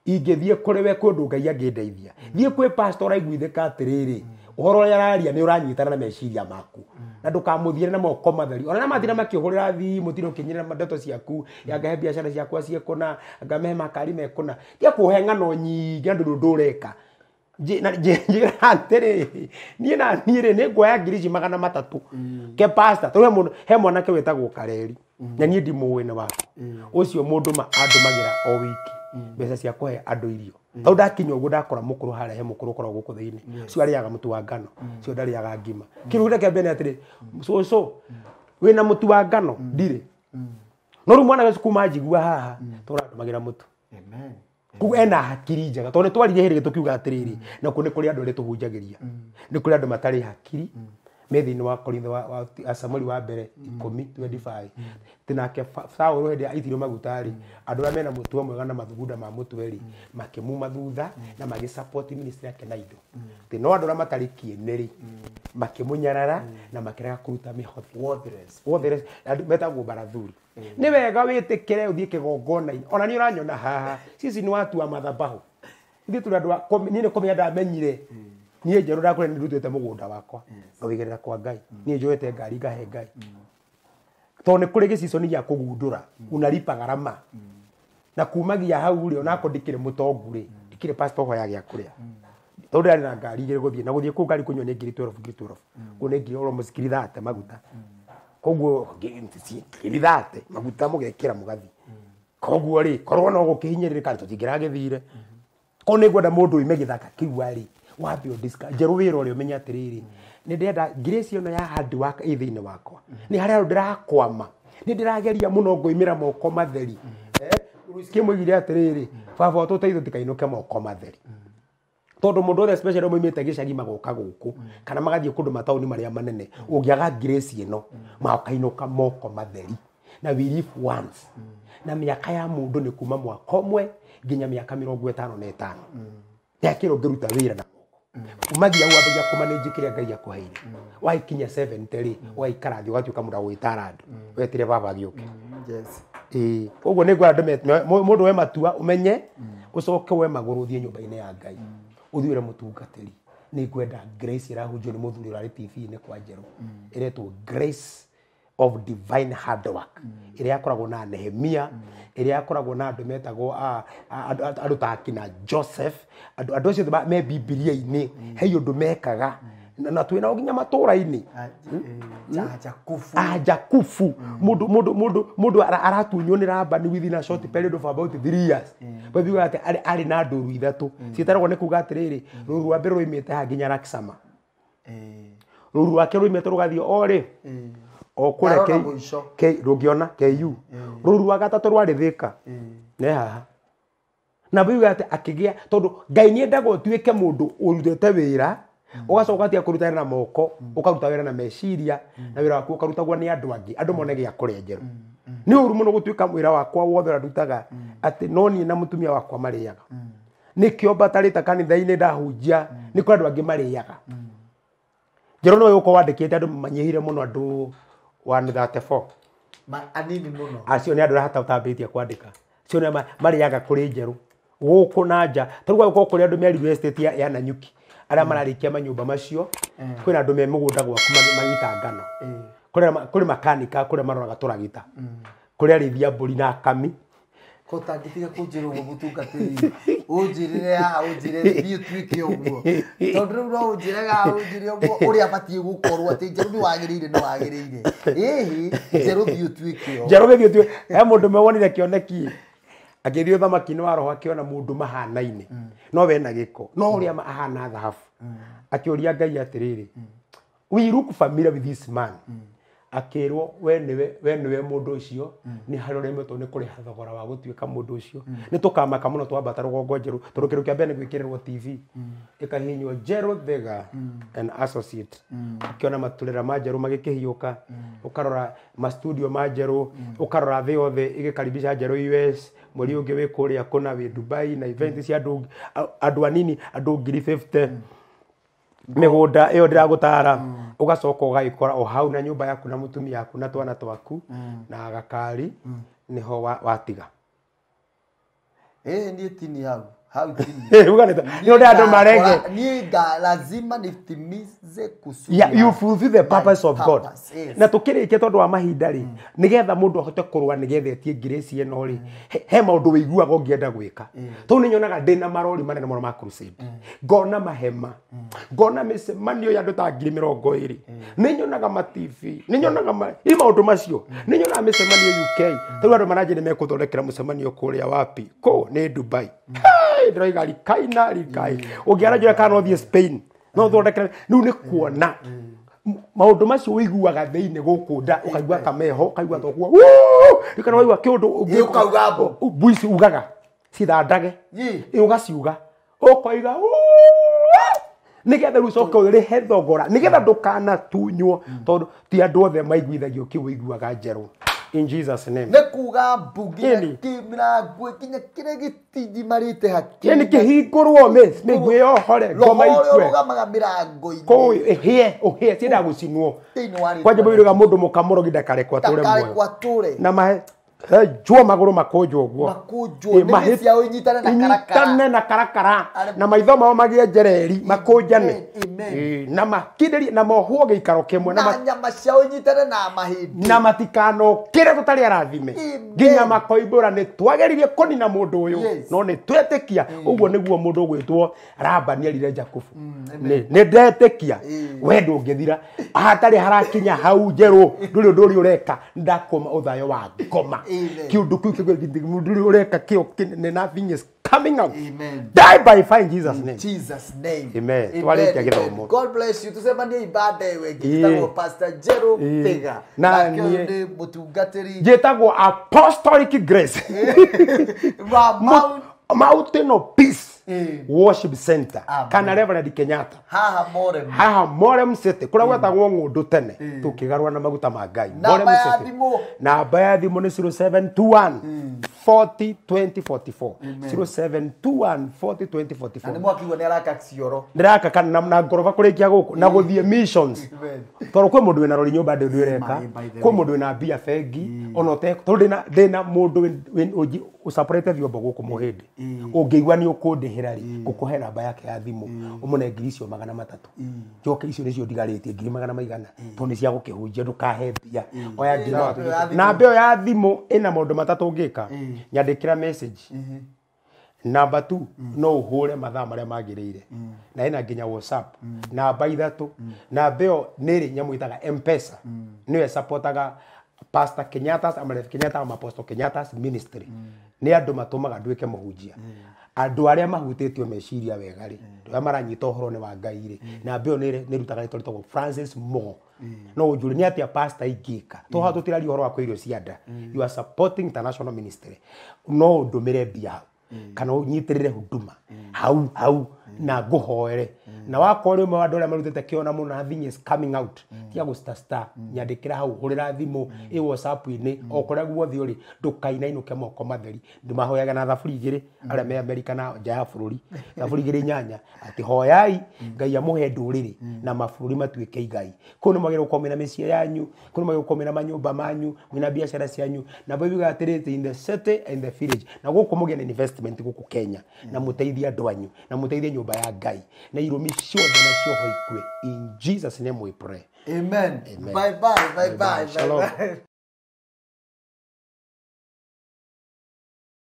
A: ingĩthiĩ kũrĩ we kwĩ ũndũ Ngai angĩndeithia. Thiĩ kwĩ pastor ũraiguithĩka atĩrĩrĩ, ũhoro ũrĩa araria nĩ ũranyitana na meciria maku. Na ndũkamũthiĩre na moko matheri. Ona mathira makĩhũrĩra thimũ, tira ũkĩnyĩrĩra ndeto ciaku, ya ngahe biacara ciakwa ciĩkũna, ngamehe makari mekũna. Tiga kũhe ng'ano nyingĩ na ndũrĩ ũndũ ũreka. Njĩra atĩrĩrĩ, niĩ na niĩ rĩ, nĩ nguoya ngiri ici 300. Ke pastor, tondũ he mwanake wĩtagwo Kareri, na niĩ ndimũĩ nĩ waku. Ũcio mũndũ ma andũmagĩra o wiki mbeca cia kũhe andũ irio. Tondũ ndakinya ũguo ndakora mũkũrũ harĩa, he mũkũrũ ũkoragwo gũkũ thĩinĩ. Ũcio arĩaga mũtu wa ngano, ũcio ndarĩaga ngima. Kĩndũ kĩrĩa kĩa mbere nĩ atĩrĩ, cũcũ, wĩna mũtu wa ngano? Ndirĩ. No rĩu mwanake ũcio kuma njigua haha, tondũ andũmagĩra mũtu. Koguo ena hakiri njega. Tondũ nĩ twaririe hĩndĩ tũkiuga atĩrĩrĩ, na kũu nĩ kũrĩ andũ arĩa tũhunjagĩria. Nĩ kũrĩ andũ matarĩ hakiri, me thĩinĩ wa Korintho wa Samueli wa mbere 10:25. Tĩ nake Saũlũ hĩndĩ ĩrĩa aitirwo maguta rĩ, andũ arĩa mena mũtwe mwega na mathugunda ma mũtwe rĩ, makĩmuma thutha na magĩ support ministry yake na indo. Tĩ no andũ arĩa matarĩ kĩene rĩ, makĩmũnyarara na makĩrega kũruta mĩhothi.
B: Worthless.
A: Worthless. Andũ metagwo barathuri. Nĩ wega wĩtĩkĩre ũthiĩ kĩgongona-inĩ. Ona nĩ ũranyona haha, sisi nĩ watua mathabahu. Ithuĩ tũrĩ andũ a niĩ nĩ kũmenya ndamenyire. Niĩ njerũ ndakũrĩa nĩ ndutĩte mũgũnda wakwa. Ngawĩigĩrĩra kwa Ngai. Niĩ njoete ngari ngahe Ngai. Tondũ nĩ kũrĩ gĩcicio gĩa kũgundũra, unalipa gharama. Na kumagia hau rĩ, onakorwo ndikĩrĩ mũtongu rĩ, ndikĩrĩ pastor ũhoya gĩa kũrĩa. Tondũ ndĩrarĩ na ngari igĩrĩ gũthiĩ, na gũthiĩ kũu ngari kũnyua nĩ ngiri 12, ngiri 12. Kũu nĩ ngiri almost ngiri 30 maguta. Koguo ngiri 30 maguta mũgekĩra mũgathiĩ. Koguo rĩ, korwo no gũkĩhinyĩrĩrĩka tũtingĩragĩthire. Koguo nĩ ngwenda mũndũ oime gĩthaka kĩu arĩ, wambe ũdiscover, njerũ wĩra ũrĩa ũmenye atĩrĩrĩ, nĩ ndĩrenda grace ĩno ya hard work ĩ thĩinĩ wakwa. Nĩ harĩa handũ ndĩrakwama, nĩ ndĩrageria mũno ngoimĩra moko matheri. Rũciũ mũigire atĩrĩrĩ, baba ũtũteithie tũtikainũke moko matheri. Tondũ mũndũ wothe especially moimĩte gĩcagi magoka gũkũ, kana magathiĩ kũndũ mataũni marĩa manene, ũngĩaga grace ĩno, makainũka moko matheri. Na we live once. Na mĩaka ya mũndũ nĩ kuma mwaka ũmwe nginya mĩaka 55. Nĩ akĩrwo ũngĩruta wĩra na moko. Umagia hau wambagia kũmanage kĩrĩa Ngai akũheire. Waikinya 70 rĩ, ũgaikara thĩ ũgatuĩka mũndũ wa gwĩtara andũ. Wetire baba agĩũke. Ĩĩ, koguo nĩ ngwenda mũndũ we matua ũmenye, ũcoke we magũrũ ũthiĩ nyũmba-inĩ ya Ngai. Ũthiĩ wĩre mũtungatĩri. Nĩ ngwenda grace ĩrahunjio nĩ mũthuri ũrarĩ TV-inĩ kwa Njerũ, ĩretwo grace of divine hard work, ĩrĩa yakoragwo na Nehemia, ĩrĩa yakoragwo na andũ metagwo andũ ta akina Joseph, andũ acio othe me Bibilia-inĩ, he ũndũ mekaga na twĩ nao nginya matũra-inĩ.
B: Jakubu.
A: Jakubu. Mũndũ aratunywo nĩ Labani within a short period of about 3 years. Bible atĩ arĩ na ndũru ithatũ ciĩtaragwo nĩ kuga atĩrĩrĩ, rũru rwa mbere rwoimĩte haha nginya Rakisama, rũru rwake rwoimĩte rũgathiĩ o rĩ o kũrĩa rũngĩona KU, rũru rwa gatatũ rwarĩ Thika ne haha. Na Bible atĩ akĩgĩa, tondũ Ngai nĩendaga ũtuĩke mũndũ ũrutĩte wĩra, ũgacoka ũgatiga kũruta wĩra na moko, ũkaruta wĩra na meciria, na wĩra waku ũkarutagwo nĩ andũ angĩ, andũ mone gĩa kũrĩa. Njerũ nĩ ũru mũno gũtuĩka wĩra wakwa wothe ũrĩa ndutaga atĩ no niĩ na mũtumia wakwa marĩaga. Nĩkĩo mbatarĩte kanitha-inĩ ndahunjia, nĩ kũrĩ andũ angĩ marĩaga. Njerũ no ũkorwo wandĩkĩte andũ manyihire mũno, andũ 134.
B: Anini mũno.
A: Acio nĩ andũ arĩa hatambĩtie kwandĩka, acio nĩ marĩaga kũrĩ Njerũ gũkũ na nja. Ta rĩu gũkorwo kũrĩ andũ merirwo estate ya Nanyuki, arĩa mararĩkia manyũmba macio, kwĩna andũ me mũgũnda gwaku magita ngano, kũrĩ makanika, kũrĩa maroraga tũragita, kũrĩ arĩithia mbũri na akami.
B: Ko tangĩtiga kũnjĩra ũguo mũtungatĩri, ũnjĩrĩre haha, ũnjĩre thiĩ ũtuĩke ũguo, tondũ rĩu no ũnjĩre haha ũnjĩre ũguo ũrĩa batiĩ gũkorwo atĩ Njerũ nĩ wagĩrĩire, nĩ wagĩrĩire, ĩhĩ Njerũ thiĩ ũtuĩke ũguo.
A: Njerũ gĩthiĩ ũtuĩke. He mũndũ ũmwe wonire kĩoneki agĩthiĩ ũthamaki-inĩ wa roho, akĩona mũndũ mahanaine no wena gĩko, no ũrĩa ahana thahabu. Akĩũria Ngai atĩrĩrĩ, we look familiar with this man. Akĩrwo we nĩwe mũndũ ũcio, nĩ harĩa ũremetwo nĩ kũrĩha thogora wa gũtuĩka mũndũ ũcio. Nĩ tũkamaka mũno twambata rũgongo Njerũ, tondũ kĩndũ kĩa mbere nĩ gwĩkĩrĩrwo TV ĩkahihinywo Njerũ Thega and Associate, ũkĩona maturera ma Njerũ magĩkĩhiũka, ũkarora ma studio ma Njerũ, ũkarora thĩ yothe ĩgĩkaribisha Njerũ US, mweri ũngĩ wĩ kũrĩa kũna wĩ Dubai na event cia andũ anini, andũ 50,000. Mĩgũnda ĩyo ndĩragũtara, ũgacoka ũgagĩkora o hau na nyũmba yaku na mũtumia waku na twana twaku na gakari nĩho watiga.
B: Niĩ tini hau hau tini.
A: Nĩ ũndũ andũ marege.
B: Niĩ lazima nitimize kusudi.
A: Yeah, you fulfill the purpose of God. Na tũkĩrĩkia tondũ wa mahinda rĩ, nĩgetha mũndũ ahote kũrũa nĩgetha etie grace ĩno rĩ, he maũndũ wĩiguaga ũngĩenda gwĩka. Tondũ nĩ nyonaga ndĩna marori manene mũno ma crusade, ngona mahema, ngona mĩcemanio ya andũ ta 20,000, nĩ nyonaga ma TV, nĩ nyonaga i maũndũ macio, nĩ nyonaga mĩcemanio UK. Tarĩu andũ maranjĩ nĩ mekũthondekera mũcemanio kũrĩa wapi, kũ nĩ Dubai. Ndĩroiga rikai na rikai, ũngĩara njũra kana no thiĩ Spain, no thondekere. Rĩu nĩ kuona maũndũ macio ũiguaga thĩinĩ gũkũ nda, ũkaigua ta meho, ũkaigua ta ũguo, rĩu kana waigua kĩũndũ
B: ũkauga mbu.
A: Mbu ici ugaga cithandage, ũgaciuga ũkoiga nĩgetha rĩu ũcoke ũrĩhe thogora, nĩgetha ndũkanatunywo, tondũ ti andũ othe maiguithagio kĩu ũiguaga Njerũ. In Jesus name.
B: Nĩ kuga mbu nginya kĩmĩrango nginya kĩrĩa gĩtindimarĩte hakiri.
A: Kĩni kĩhingũrwo mĩguĩ yohore, ngoma ikue.
B: Roho ũrũgamaga mĩrango-inĩ.
A: Kũu ũhĩe, ũhĩe, ciendaga gũcinwo.
B: Thĩinĩ wa rĩtwa
A: Kwanja mũiruga mũndũ mũkamũrogi ndakarekwo atũre muoyo.
B: Ndakarekwo atũre.
A: Na mahe njwo magũrũ makũnjwo ũguo.
B: Makũnjwo, nĩmĩ ciao inyitane na karakara.
A: Inyitane na karakara. Na maitho mao magĩe njereri, makũnjane. Na makindĩrie, na mohwo gĩikaro kĩmwe,
B: na nyama ciao inyitane na mahĩndĩ.
A: Na matikanokĩre tũtarĩ arathime. Nginya makoimbũra nĩ twageririe kũnina mũndũ ũyũ, no nĩ twetĩkia. Ũguo nĩguo mũndũ ũgwĩtwo Labani erire Jakubu. Nĩ ndetĩkia, we ndũngĩthira. Hatarĩ harakinya hau Njerũ, ndũrĩ ũndũ ũrĩa ũreka, ndakũma ũthayo wa ngoma. Kĩũndũ kĩu kĩu ũreka kĩo kĩnene, nothing is coming out.
B: Amen.
A: Die by fire in Jesus name.
B: Jesus name.
A: Amen. Twarĩkia gĩthomo.
B: God bless you. Tucemanie ibada ĩyo ĩngĩ. Njĩtagwo Pastor Njerũ Thega.
A: Na
B: niĩ nĩ mũtungatĩri.
A: Njĩtagwo Apostolic Grace.
B: Wa
A: Mountain of Peace Worship Center. Kana Reverend Kenyatta.
B: Haha Morem.
A: Haha Morem City. Kũrĩa gwetagwo ng'ũndũ tene. Tũkĩgarũra na maguta ma Ngai.
B: Namba ya thimũ.
A: Namba ya thimũ nĩ 0721 40 20 44. 0721 40 20 44.
B: Na nĩ mwakiuga nĩ araka cioro.
A: Ndĩraka kana na ngoroba kũrĩkia gũkũ na gũthiĩ missions. Tondũ kwĩ mũndũ wĩna rori nyũmba ndĩ ũndũ ĩreka. Kwĩ mũndũ wĩna mbia bengi. Ona ũte tondũ ndĩna mũndũ ũcaporete vyombo gũkũ mũhĩndĩ ũngĩigua nĩ ũkũndĩhĩra rĩ, ngũkũhe namba yake ya thimũ ũmũne ngiri icio 300. Njoke icio nĩcio ndigarĩtie ngiri magana maigana tondũ nĩ cia gũkĩhunjia, ndũkahe mbia, oya ngiri 300. Namba ĩyo ya thimũ ĩna maũndũ matatũ ũngĩka. Nyandĩkĩra message. Namba 2, no ũhũre mathaa marĩa magĩrĩire, na ĩna nginya WhatsApp. Namba 3, namba ĩyo nĩ ĩrĩ nyamũ ĩtaga M-Pesa, nĩyo ĩsupportaga Pastor Kenyatta's ama Rev Kenyatta ama Apostle Kenyatta's ministry. Nĩ andũ matũmaga nduĩke mũhunjia. Andũ arĩa mahutĩtio meciria wega rĩ, andũ arĩa maranyita ũhoro nĩ wa Ngai rĩ, namba ĩyo nĩ ĩrutaga rĩtwa rĩtagwo Francis Mugo. No ũnjũrie nĩ atĩa pastor ingĩka, to haha tũtiraria ũhoro wa kũrĩa irio cia nda. You are supporting international ministry. No ũndũmĩre mbia hau kana ũnyitĩrĩre huduma hau hau na ngũhoere. Na wakorwo ũmwe wa andũ arĩa marutĩte kĩona mũno, nothing is coming out, tiga gũ star, nyandĩkĩra hau, hũrĩra thimũ ĩ WhatsApp-inĩ, o kũrĩa guothe ũrĩ, ndũkainainũke moko matheri. Ndĩmahoyaga na thaburi 2 arĩa me Amerika na nja ya bũrũri, thaburi 2 8, atĩ hoyai Ngai amũhe ndũrĩrĩ na mabũrũri matuĩke igai. Kũu nĩ mwagĩrĩirwo gũkorwo mwĩna mĩciĩ yanyu, kũu nĩ mwagĩrĩirwo gũkorwo mwĩna manyũmba manyu, mwĩna biacara cianyu, na Bible atĩrĩrĩ, in the city and the village. Na gũkũ mũgĩe na investment gũkũ Kenya, na mũteithie andũ anyu, na mũteithie nyũmba ya Ngai, na irũmi ciothe na cioho ikue. In Jesus name we pray.
B: Amen.
A: Amen.
B: Bye bye, bye bye, bye
A: Shalom.
B: bye.